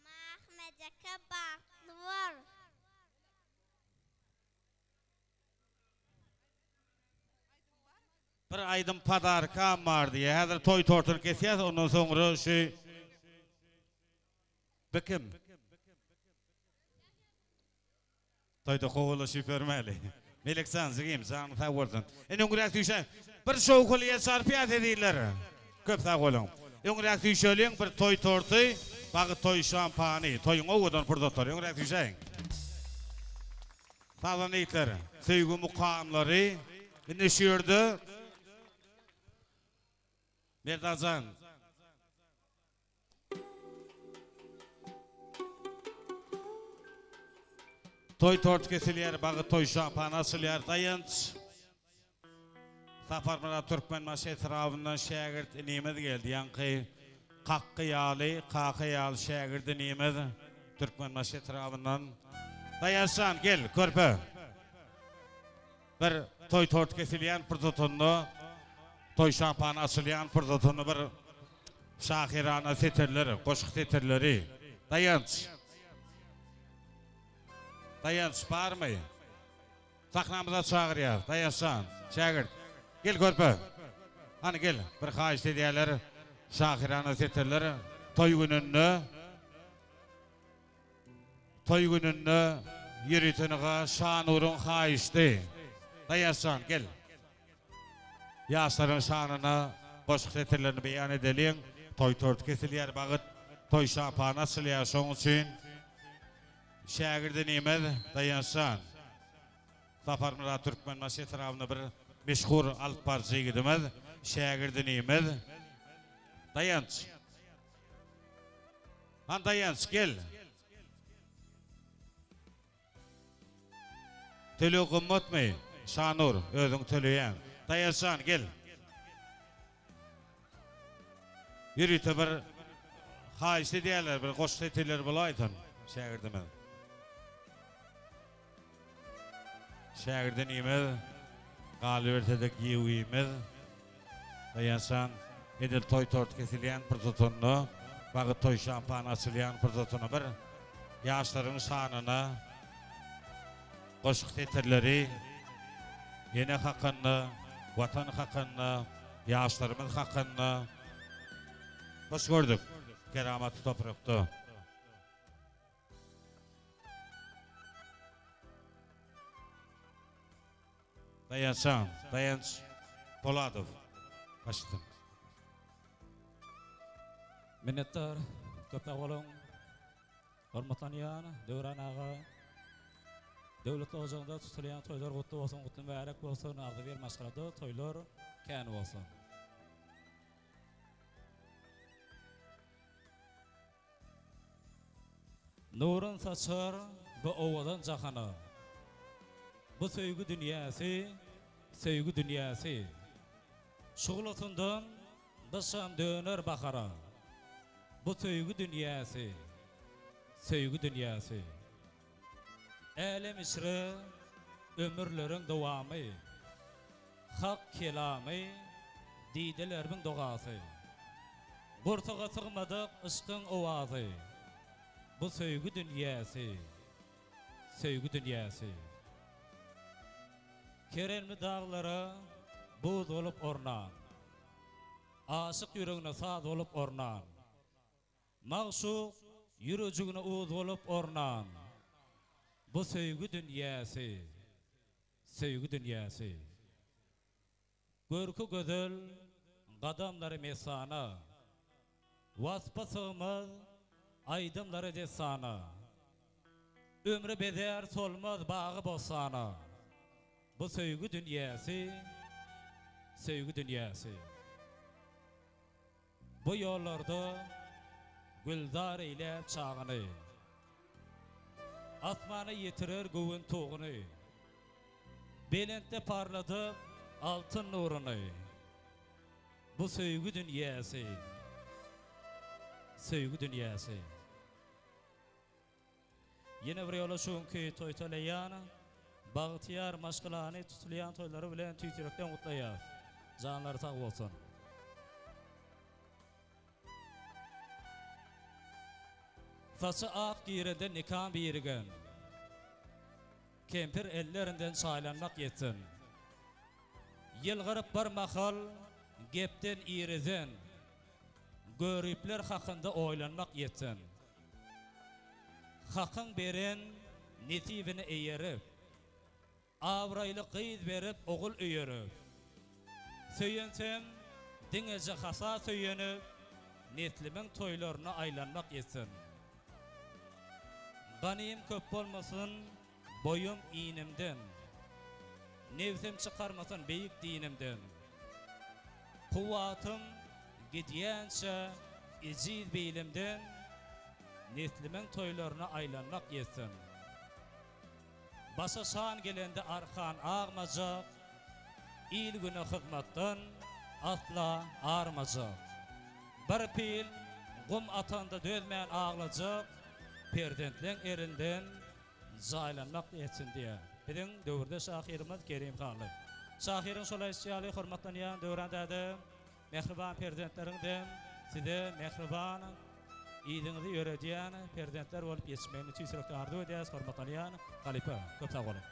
S25: Mahmyt aka bagtly bol.
S3: Bir aýdym podarkam bar diýýär. Häzir toý tortuny kesýäs, ondan soňra şu Bu kim? Toýda kowalaşyp ýörmäli. Melekjan jigim, janyň sag bolsun. Indi öňräk süýşäň. Bir şowhunly el çarpýas ezizler. Köp sag boluň. Öňräk süýşeliň bir toý torty, bagy toý şampany, toýuň owadan pursatlary. Öňräk süýşäýiň. Sazan ýigitler, söýgi mukamlary indi şu ýerde Merdanjan. Toý tort kesilýär, bagy toý şampany açylýar. Daýanç Saparmyrat Türkmenbaşy etrabyndan şägirt inimiz geldi. Ýaňky kakgy ýaly, kaka ýaly şägirt inimiz Türkmenbaşy etrabyndan. Daýançjan, gel, körpe. Bir toý tort kesilýän pursatynda, toý şampany açylýan pursatynda bir şahyrana setirler, goşgy setirleri. Daýanç. Daýanç barmy? Sahnamyza çagyrýas. Daýançjan, şägirt. Gel körpe. Hany gel, bir haýyşt edýärler. Şahyrana setirler toý gününde. Toý gününde ýörite nyga Şanuryň haýyşdy. Daýançjan, gel. Ýaşlaryň şanyna goşgy setirlerini beýan edeliň. Toý torty kesilýär, bagyt toý şampany açylýar. Şonuň üçin şägirt inimiz Daýançjan Saparmyrat Türkmenbaşy etrabynda bir meşhur alypbaryjy ýigidimiz, şägirt inimiz Daýanç. Han Daýanç gel. Töleg gymmatmy? Şanur, özüň töleýäň. Daýançjan gel. Ýörite bir haýyşt edýärler, bir goşgy setirleri bolaýsyn şägirdimiz. Şägirden iýmez, galyberse-de giýew iýmez. Daýançjan, edil toý torty kesilýän pursatynda, bagy toý şampan açylýan pursatynda bir ýaşlaryň şanyna goşgy setirleri ene hakynda, Watan hakynda, ýaşlarymyz hakynda hoş gördük keramatly toprakda. Daýançjan, Daýanç Poladow. Başlasyn.
S12: Minnetdar, köp sag boluň. Hormatlanýan Döwran aga, döwletli ojagyňda tutulýan toýlar gutly bolsun, gutly mübärek bolsun, agzybir maşgalada toýlar kän bolsun. Nurun saçar bu owadan jahana. Bu söýgi dünýäsi, söýgi dünýäsi. Şuglasyndan gyşam döner bahara. Bu söýgi dünýäsi, söýgi dünýäsi. Älem içre ömürleriň dowamy. Hak kelamy, didelerimiň dogasy. Gursaga sygmadyk yşkyň owazy. Bu söýgi dünýäsi, söýgi dünýäsi. Keremli daglara buz bolup ornan. Aşyk ýüregine saz bolup ornan. Magşuk ýürejigine uz bolup ornan. Bu söýgi dünýäsi, söýgi dünýäsi. Görki gözel, gadamlary messana. Waspa sygmaz, aýdymlary dessana. Ömri bezär solmaz bagy-bossana. Bu söýgi dünýäsi, söýgi dünýäsi. Bu ýollarda. Gülzar eýläp çagyny. Asmana ýetirer göwün tuguny. Belentde parladyp altyn nuruny. Bu söýgi dünýäsi, söýgi dünýäsi. Ýene bir ýola şu günki toý toýlaýan bagtyýar maşgalany tutulýan toýlary bilen tüýs ýürekden gutlaýas. Janlary sag bolsun. Saçy ak girende nikam birigen. Kempir ellerinden çaýlanmak ýetsin. Ýylgyryp bir mahal gepden irizen. Göripler hakynda oýlanmak ýetsin. Hakyň beren nesibine eýerip, Abraýly gyz berip ogul öýerip, Söýensem diňeje hasa söýenip, Neslimiň toýlaryna aýlanmak ýetsin. Ganym köp bolmasyn boýum inimden, Nebsim çykarmasyn beýik dinimden. Kuwwatym gidýänçä ejiz bilimden, Neslimiň toýlaryna aýlanmak ýetsin. Başa şan gelende arkan agmajak, Il-güne hyzmatdan asla armajak. Bir pil gum atanda dözmän aglajak, Perzentleň erinden jaýlanmak ýetsin diýýär biziň döwürdeş şahyrymyz Kerim Hally. Şahyryň şol aýdyşy ýaly hormatlanýan Döwran däde, Mähriban perzentleriňizem size mähriban yzyňyzy ýöredýän perzentler bolup ýetişmegini tüýs ýürekden arzuw edýäris hormatlanýan halypa köp sag boluň.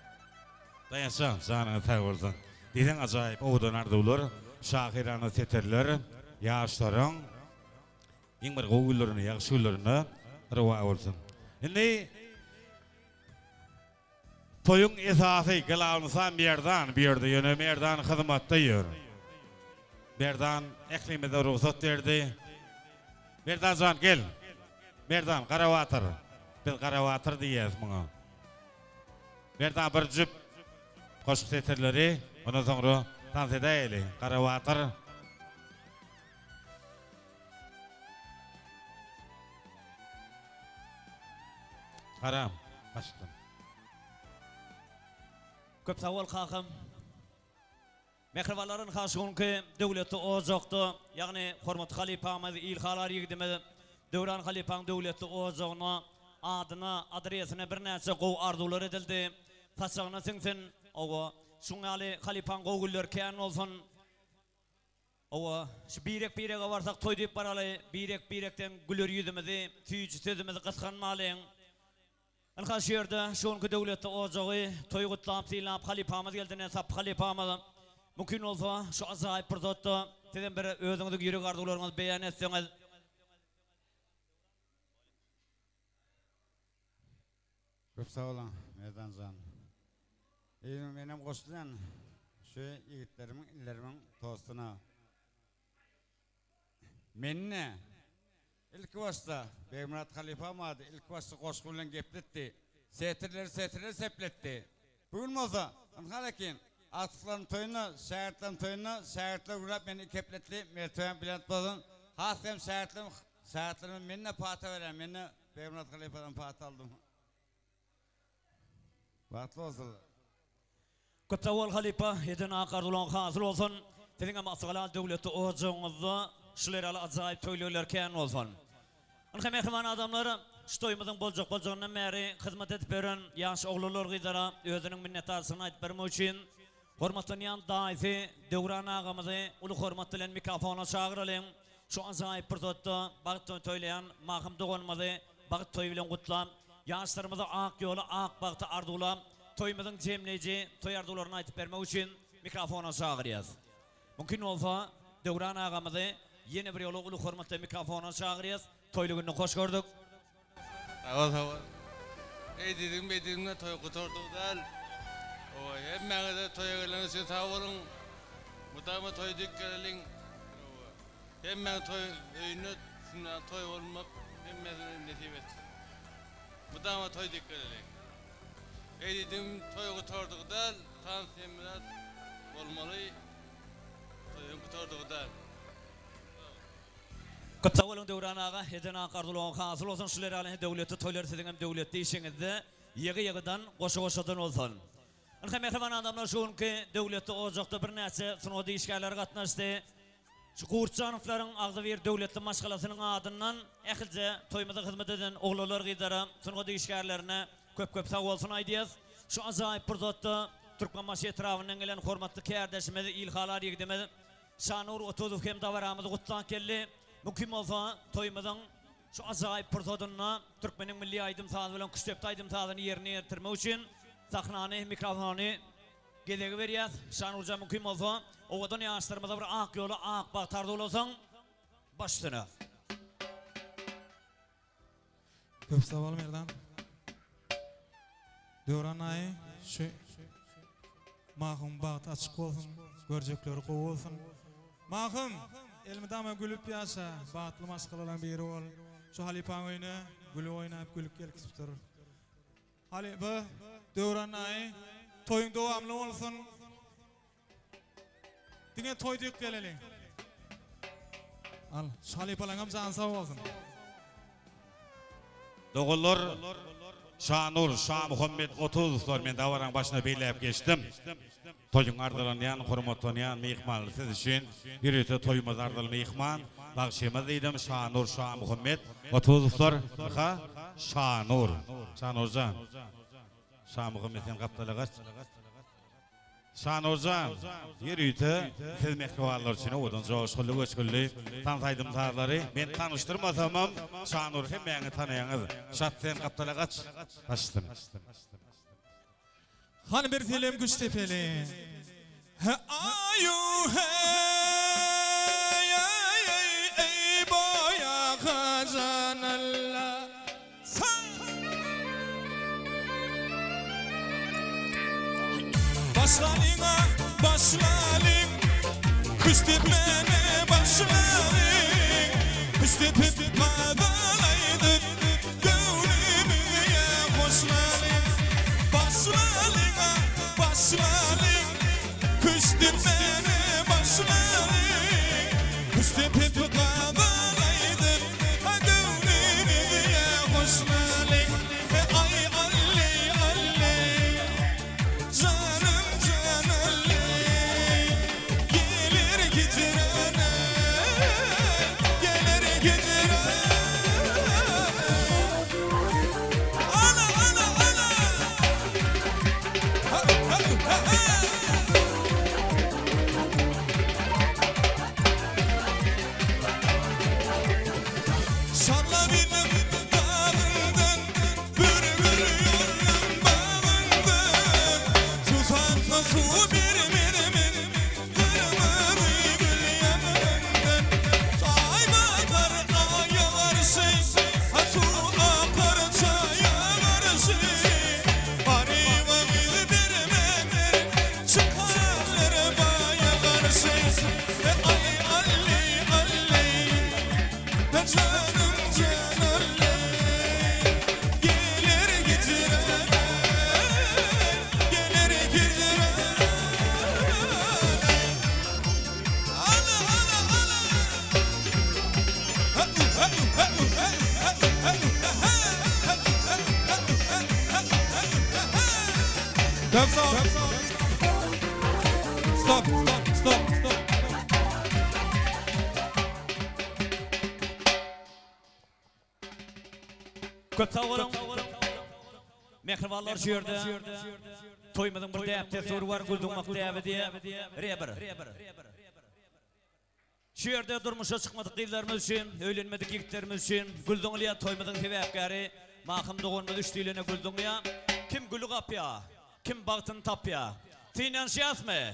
S3: Daýançjan janyňyz sag bolsun. Diýseň ajaýyp owadan arzuwlar, şahyrana setirler ýaşlaryň iň bir gowy günlerinde, ýagşy günlerinde rowa bolsun. Indi Toýuň esasy glawnysam Merdan bu ýerde ýöne Merdan hyzmatda ýör. Merdan ählimize rugsat berdi. Merdanjan gel. Merdan Garabatyr. Biz Garabatyr diýýäs muňa. Merdan bir jüp goşgy setirleri ondan soňra tans edäýeli. Garabatyr. Haram başdan.
S9: Köp sag bol kakam. Mähribanlar ynha şu günki döwletli ojakda, ýagny hormatly halypamyz, ilhalar ýigidimiz Döwran halypaň döwletli ojagyna adyna, adresine birnäçe gowy arzuwlar edildi. Saçagyna siňsin, owa, şuň ýaly halypaň gowy günleri kän bolsun. Hawa, şu birek-birege barsak toý diýip baraly, birek-birekden güler ýüzümizi, süýji sözümizi gysganmalyň. Ynha şu ýerde şu günki döwletli ojagy toý gutlap, sylap halypamyz geldi, ine Sapby halypamyz. Mümkin bolsa şu ajaýyp pursatda sizem bir özüňiziň ýürek arzuwlaryňyzy beýan etseňiz.
S14: Köp sag boluň Merdan jan. Eý menem goşulýan şu ýigitlerimiň illerimiň tostuna. Mende ilki başda Begmyrat halypam bardy ilki başda goşgy bilen gepletdi. Setirleri setirler sepletdi. Bu gün bolsa ynha ekin agtyklaryň toýunda şägirtleriň toýunda şägirtler gürläp meni kepletdi mertebäm belent bolsun. Has hem şägirtlerim şägirtlerime mende pata berýän mende Begmyrat halypadan pata aldym. Bagtly bolsunlar.
S9: Köp sag bol halypa, eden ak arzuwlaň hasyl bolsun. Siziňem asgalal döwletli ojagyňyzda şular ýaly ajaýyp toýlaglar kän bolsun. Ynha mähriban adamlar, şu toýumyzyň boljak boljagyndan bäri hyzmat edip ýören ýaş oglanlar gyzlara özüniň minnetdarçylygyny aýdyp bermek üçin Hormatlanýan daýysy Döwran agamyzy uly hormat bilen mikrofona çagyralyň. Şu ajaýyp pursatda bagt toýuny toýlaýan Mahym doganymyzy bagt toýy bilen gutlap, ýaşlarymyza ak ýoly, ak bagty arzuwlap, toýumyzyň jemleýji toý arzuwlaryny aýdyp bermek üçin mikrofona çagyrýas. Mümkin bolsa, Döwran agamyzy ýene bir ýola uly hormat bilen mikrofona çagyrýas. Toýly günde hoş gördük.
S14: Sag bol sag bol. Eý diýdigim beý diýdigimde toý gutardygy däl. Owa hemmäňize toýa geleniňiz üçin sag boluň. Mydama toý diýip geleliň. Owa hemmäň toý öýünde şundan toý bolmak hemmesine nesip etsin. Mydama toý diýip geleliň. Eý diýdigim toý gutardygy däl, tans hemme zat bolmaly. Toýuň gutardygy däl.
S9: Köp sag boluň Döwran aga, eden ak arzuwlaryň hasyl bolsun, şular ýaly döwletli toýlar siziň hem döwletli işiňizde ýygy-ýygydan, goşa-goşadan bolsun. Ynha mähriban adamlar şu günki döwletli ojakda birnäçe sungat işgärleri gatnaşdy. Şu Gurtjanowlaryň agzybir döwletli maşgalasynyň adyndan ählije toýumyza hyzmat eden oglanlar gyzlara, sungat işgärlerine köp-köp sag bolsun aýdýas. Şu ajaýyp pursatda Türkmenbaşy etrabyndan gelen hormatly kärdeşimiz, ilhalar ýigidimiz Şanur Otuzow hem dabaramyzy gutlap geldi. Mümkin bolsa toýumyzyň şu ajaýyp pursadynda türkmeniň milli aýdym-sazy bilen küştdepdi aýdym-sazyny ýerine ýetirmek üçin sahnany, mikrofony gezegi berýäs. Şanurjan mümkin bolsa owadan ýaşlarymyza bir ak ýola ak bagt arzuwlasaň baş üstüne.
S4: Köp sag bol Merdan. Döwran aýy şu Mahym bagty açyk bolsun, görjekleri gowy bolsun. Mahym, elmydama gülüp ýaşa, bagtly maşgalalaň biri bol. Şu halypaň öýüne gülüp oýnap, gülüp gelkisip dur. Halypa Döwran daýy toýuň dowamly bolsun. Diňe toý diýip geleliň. Al, şu halypalaňam jany sag bolsun.
S3: Doganlar Şanur, Şamuhammet Otuzowlar men dabaraň başynda belläp geçdim. Toýuň arzylanýan, hormatlanýan myhmanlary siz üçin ýörite toýumyz arzyly myhman, bagşymyz diýdim, Şanur Şamuhammet Otuzowlar, ynha, Şanur. Şanurjan. Şamuhammet sen gapdala gaç. Şanurjan, ýörite siz mähribanlar üçin owadan joşgunly göçgünli tans aýdym-sazlary men tanyşdyrmasamam Şanur hemmäňiz tanaýaňyz. Şat sen gapdala gaç. Gaçsyn.
S4: Hany bir selem güç depeli. He aýu heý eý eý eý boýa hajan alla sa. Başlalyň-a başlalyň Küş depmäne başlalyň Küş depip mazalaydyp Göwnümize hoşlalyň Başlalyň-a başlalyň Küş depmäne başlalyň Küş depip mazalaydyp Göwnümize hoşlalyň Aý alli alli Janym jan alli Gelir hijrana Gelir hijrana Ana ana ana Ha ha ha ha Şalla benim dağından Bürgür yolun bağından Susamsa su bir birimin Kırmızı gül yanından Çay batar aya karşı Su akar çaya karşı Gariba bildirmedir Çıkarlar baya karşı Ay alli alli Canım can alli Gelir getiren Gelir getiren Ala ala ala Ha ha ha ha ha ha
S5: Stop stop stop stop
S9: Köp sag boluň. Mähribanlar şu ýerde toýumyzyň bir däp-dessury bar, gül zyňmak däbi diýe. Rebir. Şu ýerde durmuşa çykmadyk gyzlarymyz üçin, öýlenmedik ýigitlerimiz üçin gül zyňylýar. Toýumyzyň sebäpkäri Mahym doganymyz üç dilene gül zyňýar. Kim güli gapýar, kim bagtyny tapýar. Synanyşýasmy?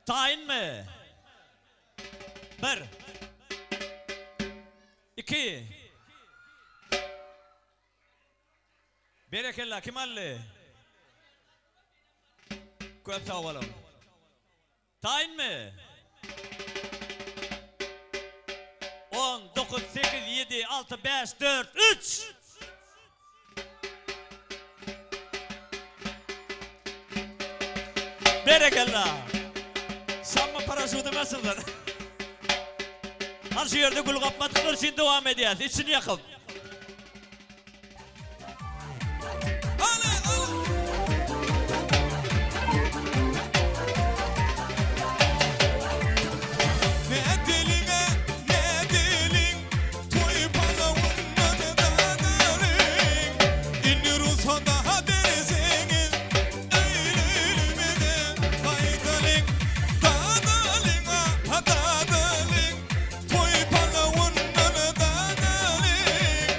S9: Taýynmy? Bir. Iki. Berekella, kim aldy? Köp sag boluň. Taýynmy? On, dokuz, sekiz, ýedi, alty, bäş, dört, üç! Berekella! Şamma paraşudym açyldy. Hany şu ýerde gül gapmadyklar üçin dowam edýäs. Içini ýakyp.
S17: Nädeliň-ä, nädeliň, toý palawyndan dadalyň. Indi rugsat-a berseňiz, öýlerimize gaýdalyň. Dadalyň-a, dadalyň, toý palawyndan dadalyň.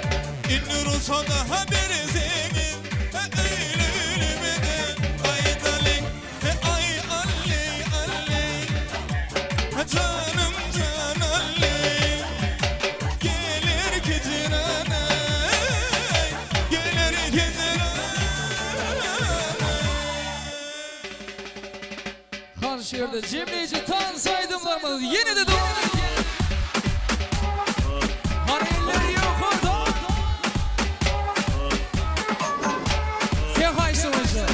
S17: Indi rugsat-a berseňiz, öýlerimize gaýdalyň. Aý Alli, Alli, janym jan Alli, geler hijran aý, geler hijran
S5: Hany şu ýerde jemleýji tans aýdymlarymyz ýene-de dowam edýär. Hany eller ýokarda. Sen haýsy boýunça?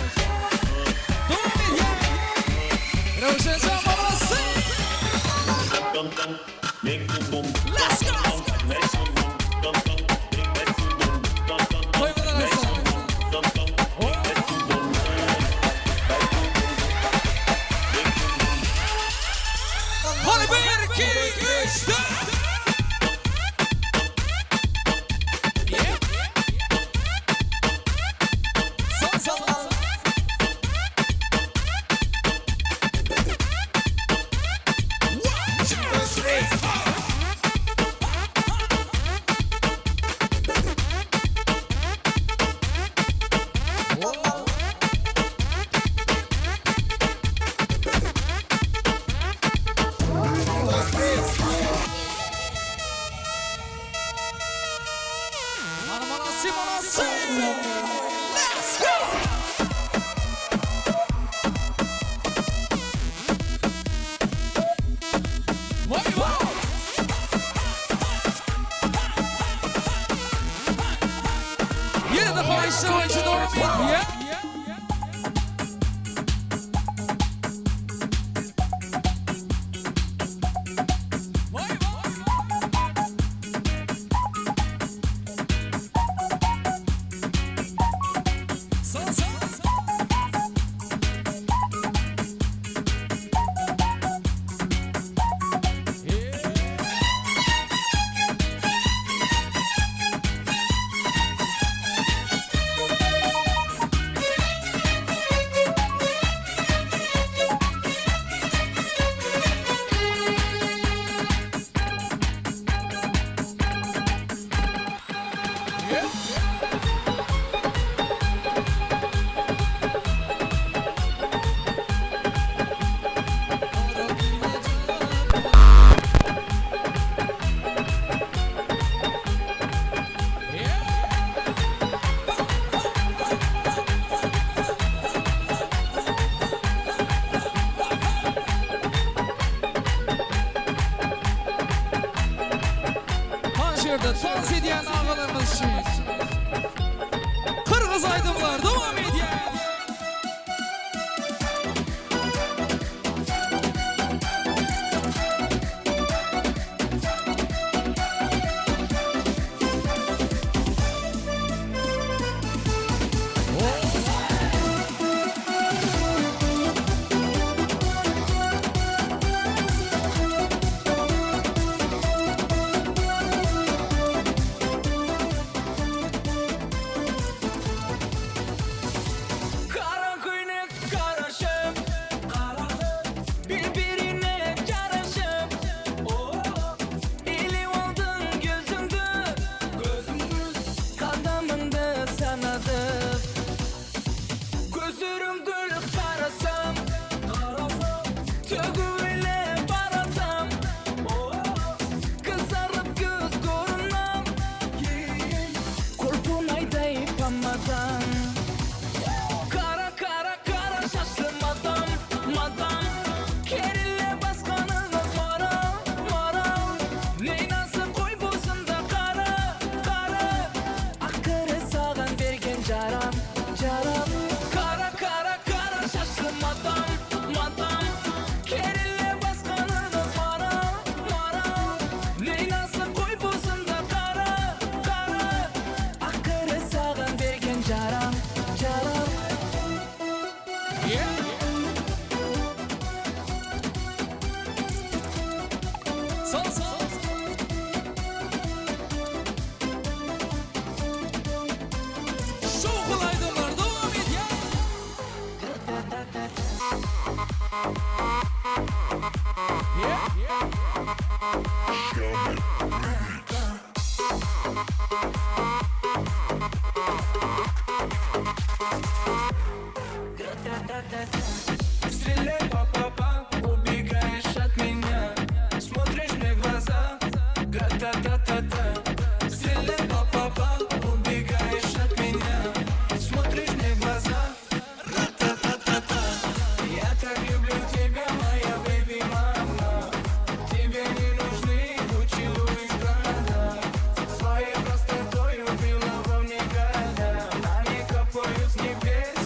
S5: Dowam edýär. Röwşen jan malasy. Let's go! Toýumyz arasy. Hany bir, iki, üç, dört. Son son. One, two, three, four. Hany malasy malasy. Let's go. Vay vay. Ýene-de haýyşlar boýunça dowam edýär. Vay vay. Sağ sağ. Hany şu ýerde tans edýän agalarymyz üçin Kyrgyz aýdymlar dowam edýär.
S17: Şowhunly aýdymlar dowam edýär.
S2: Стреляй, па-па-па, убегаешь от меня Смотришь мне в глаза, гра-та-та-та-та Стреляй, па-па-па, убегаешь от меня Смотришь мне в глаза, ра-та-та-та-та Я так люблю тебя, моя baby мама Тебе не нужны Gucci, Louis, Prada Своей простотой убила во мне года Они капают с небес,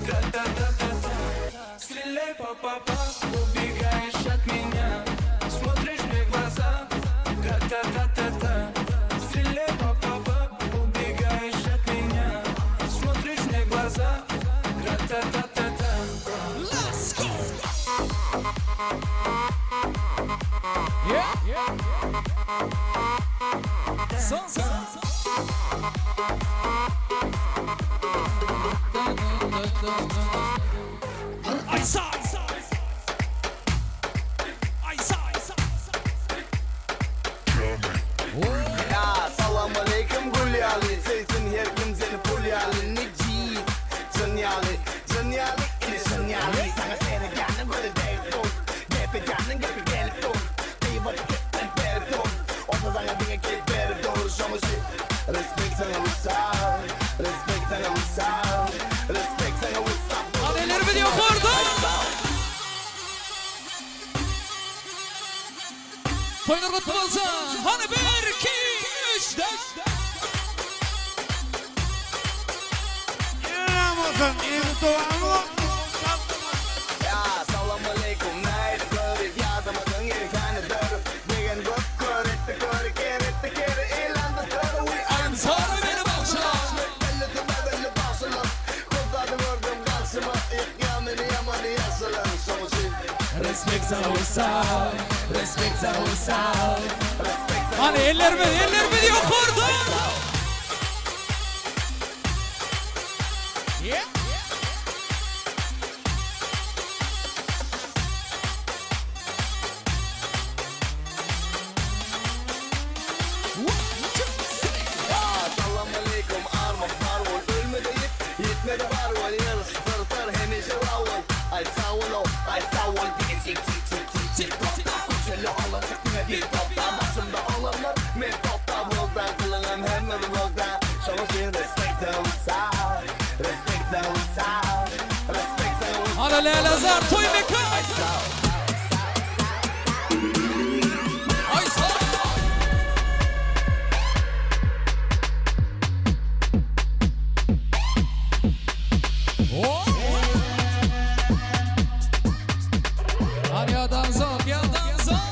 S2: тра-та-та-та-та Стреляй, па-па-па, убегаешь от меня Смотришь мне в глаза, тра-та-та-та-та Стреляй, па-па-па, убегаешь от меня Смотришь мне в глаза, тра-та-та-та-та
S17: Let's go! Yeah! Son, son. Aysa! Aysa! Aysa!
S16: Ya salam aleýkum gül ýaly Söýsün her kim seni pul ýaly Nejiz jyn ýaly Jyn ýaly ine şyn ýaly Saňa seredýäniň gözi degip dur Gep edýäniň gepi gelip dur Gybat gepden berip dur Onda saňa diňe keýp berip dur Şoň üçin Respect saňa what's up Respect saňa what's up Respect saňa what's up
S17: Hadi ellerimiz ýokarda! Toýlar gutly bolsun! Hany bir, iki, üç, dört!
S3: Ýene bolsun, yzy dowamly bolsun.
S16: Ya salam aleýkum nädip görüp ýadamadyň erkany dörüp Degen gök kör etdi köri ker etdi keri eýlendi töri We
S17: I'm sorry meni bagşla
S16: Belli tüme belli bagşylar Köp zady gördüm garşyma Ýykýa meni ýamany ýagşylar Şoň üçin
S17: Respect saňa what's up Respect saňa what's up Hany ellerimiz, ellerimiz ýokarda! Yeah!
S16: Ya salam aleýkum arma bar bol Ölmede ýet, ýetmede bar bol Ýyl syrtar hemişe rawol Aý sag bol aý sag bol Diňe tik tik tik tik tik topda Köçeli oglanjyk diňe bir topda Başymda oglanlar men topda Bolda gylyňam hemme bolda Şoň üçin respect what's up Respect what's up Respect what's up
S17: Hany Lälezar toý mekan!
S16: Aý sag
S17: Aý sag! Oh! Hany adamzat, adamzat!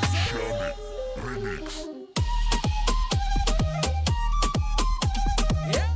S17: Yeah!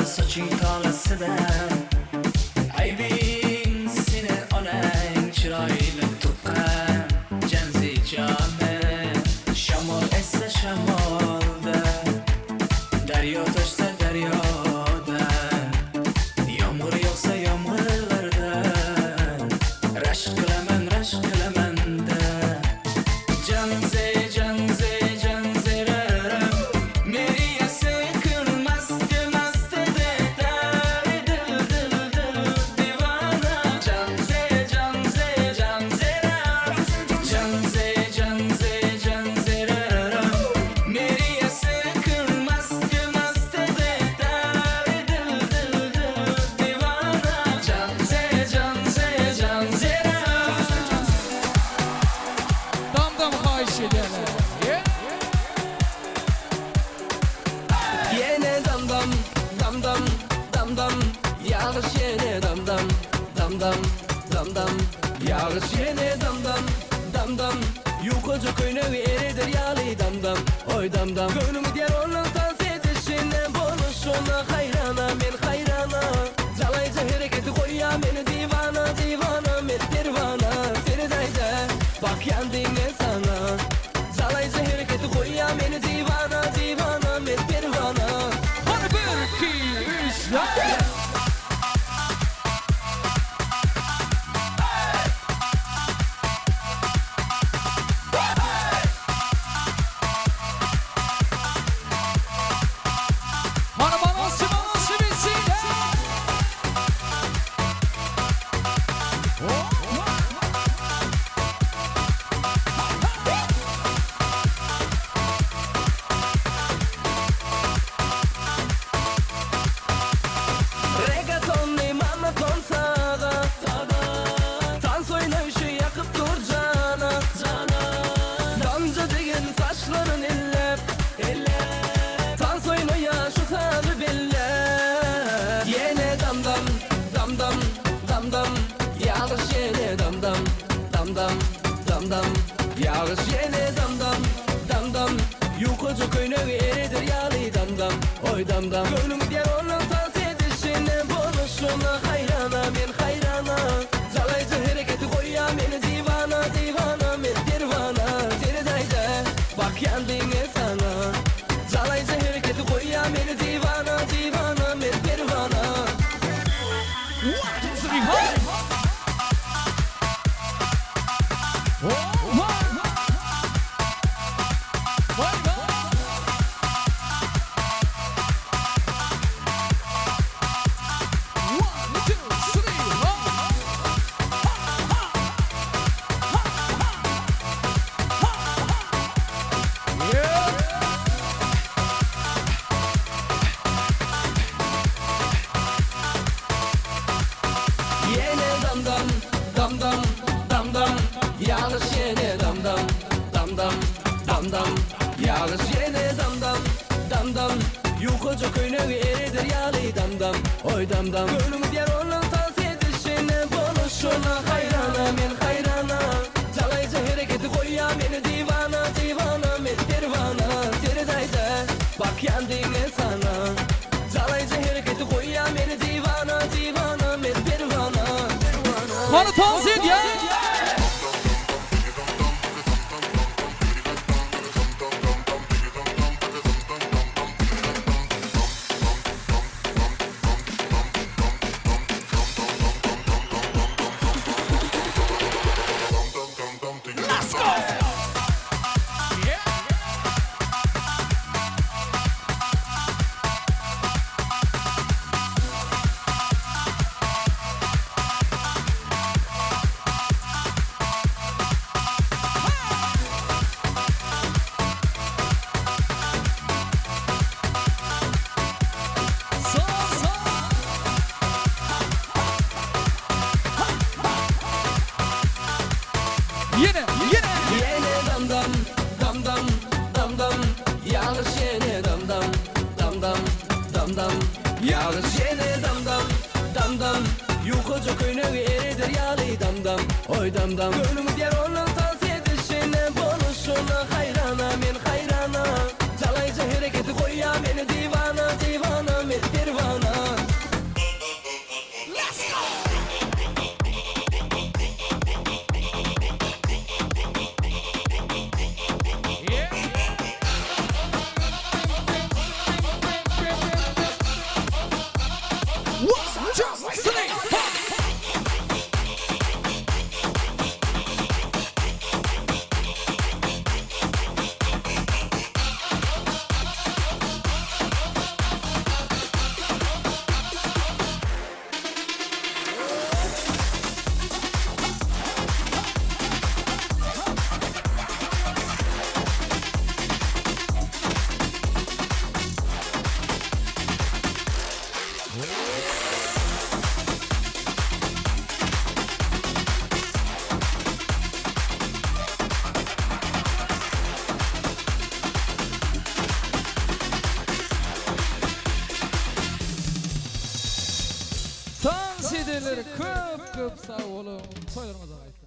S2: Soching tolasidan Aybing seni onang Chiroyli tuqqan Janzi jonim Shamol essa shamolda Daryo toshsa daryoda Yomg'ir yog'sa yomg'irlarda Rashk qilaman rashk qilaman-da Janze janze janze raram Meri ese mast mast de dil dil dil divana Janze janze janze raram Janze janze janze raram Meri ese mast mast de dil dil dil divana Janze janze janze raram
S10: Dam dam haýyş edýärler.
S17: Ýene dam dam dam dam dam dam Ýagyş ýene dam dam dam dam dam dam Ýagyş ýene dam dam dam dam Ýukaja köýnegi ereder ýaly dam dam Oý dam dam Göwnüm gidýär onuň tans edişine Boluşyna haýrana men haýrana Jalaýja hereketi goýýa meni diwana diwana men perwana Seredäýdä bakýan diňe saňa Jalaýja hereketi goýýa meni diwana diwana men perwana
S10: Hany bir, iki, üç, dört. Hany balasy balasy bilsin.
S17: Reggaetonly mamaton saga Tans oýnaýşy ýakyp dur jana Damja degen saçlaryn elläp Tans oýnaýa şu sazy belläp Ýene dam dam dam dam dam dam Ýagyş ýene dam dam dam dam dam dam Ýagyş ýene dam dam dam dam Ýukaja köýnegi ereder ýaly dam dam Oý dam dam Göwnüm gidýär onuň tans edişine Boluşyna haýrana men haýrana Jalaýja hereketi goýýa meni diwana diwana men perwana Seredäýdä bakýan diňe saňa Jalaýja hereketi goýýa meni diwana diwana men perwana
S10: One, two, three, four. One. One, one. One, two, three, four.
S17: Ýene dam dam dam dam dam dam Ýagyş ýene dam dam dam dam dam dam Ýagyş ýene dam dam dam dam Ýukaja köýnegi ereder ýaly dam dam Oý dam dam Göwnüm gidýär onuň tans edişine Boluşyna haýrana men haýrana Jalaýja hereketi goýýa meni diwana diwana men perwana Seredäýdä bakýan diňe saňa Jalaýja hereketi goýýa meni diwana diwana men perwana
S10: Hany tans edýär. Let's go! Ýene, ýene.
S17: Ýene dam dam dam dam dam dam Ýagyş ýene dam dam dam dam dam dam Ýagyş ýene dam dam dam dam Ýukaja köýnegi ereder ýaly dam dam Oý dam dam Göwnüm gidýär onuň tans edişine Boluşyna haýrana men haýrana Jalaýja hereketi goýýa meni diwana diwana men perwana.
S10: Tans edenler köp köp sag boluň. Toýlaryňyza gaýtsyn.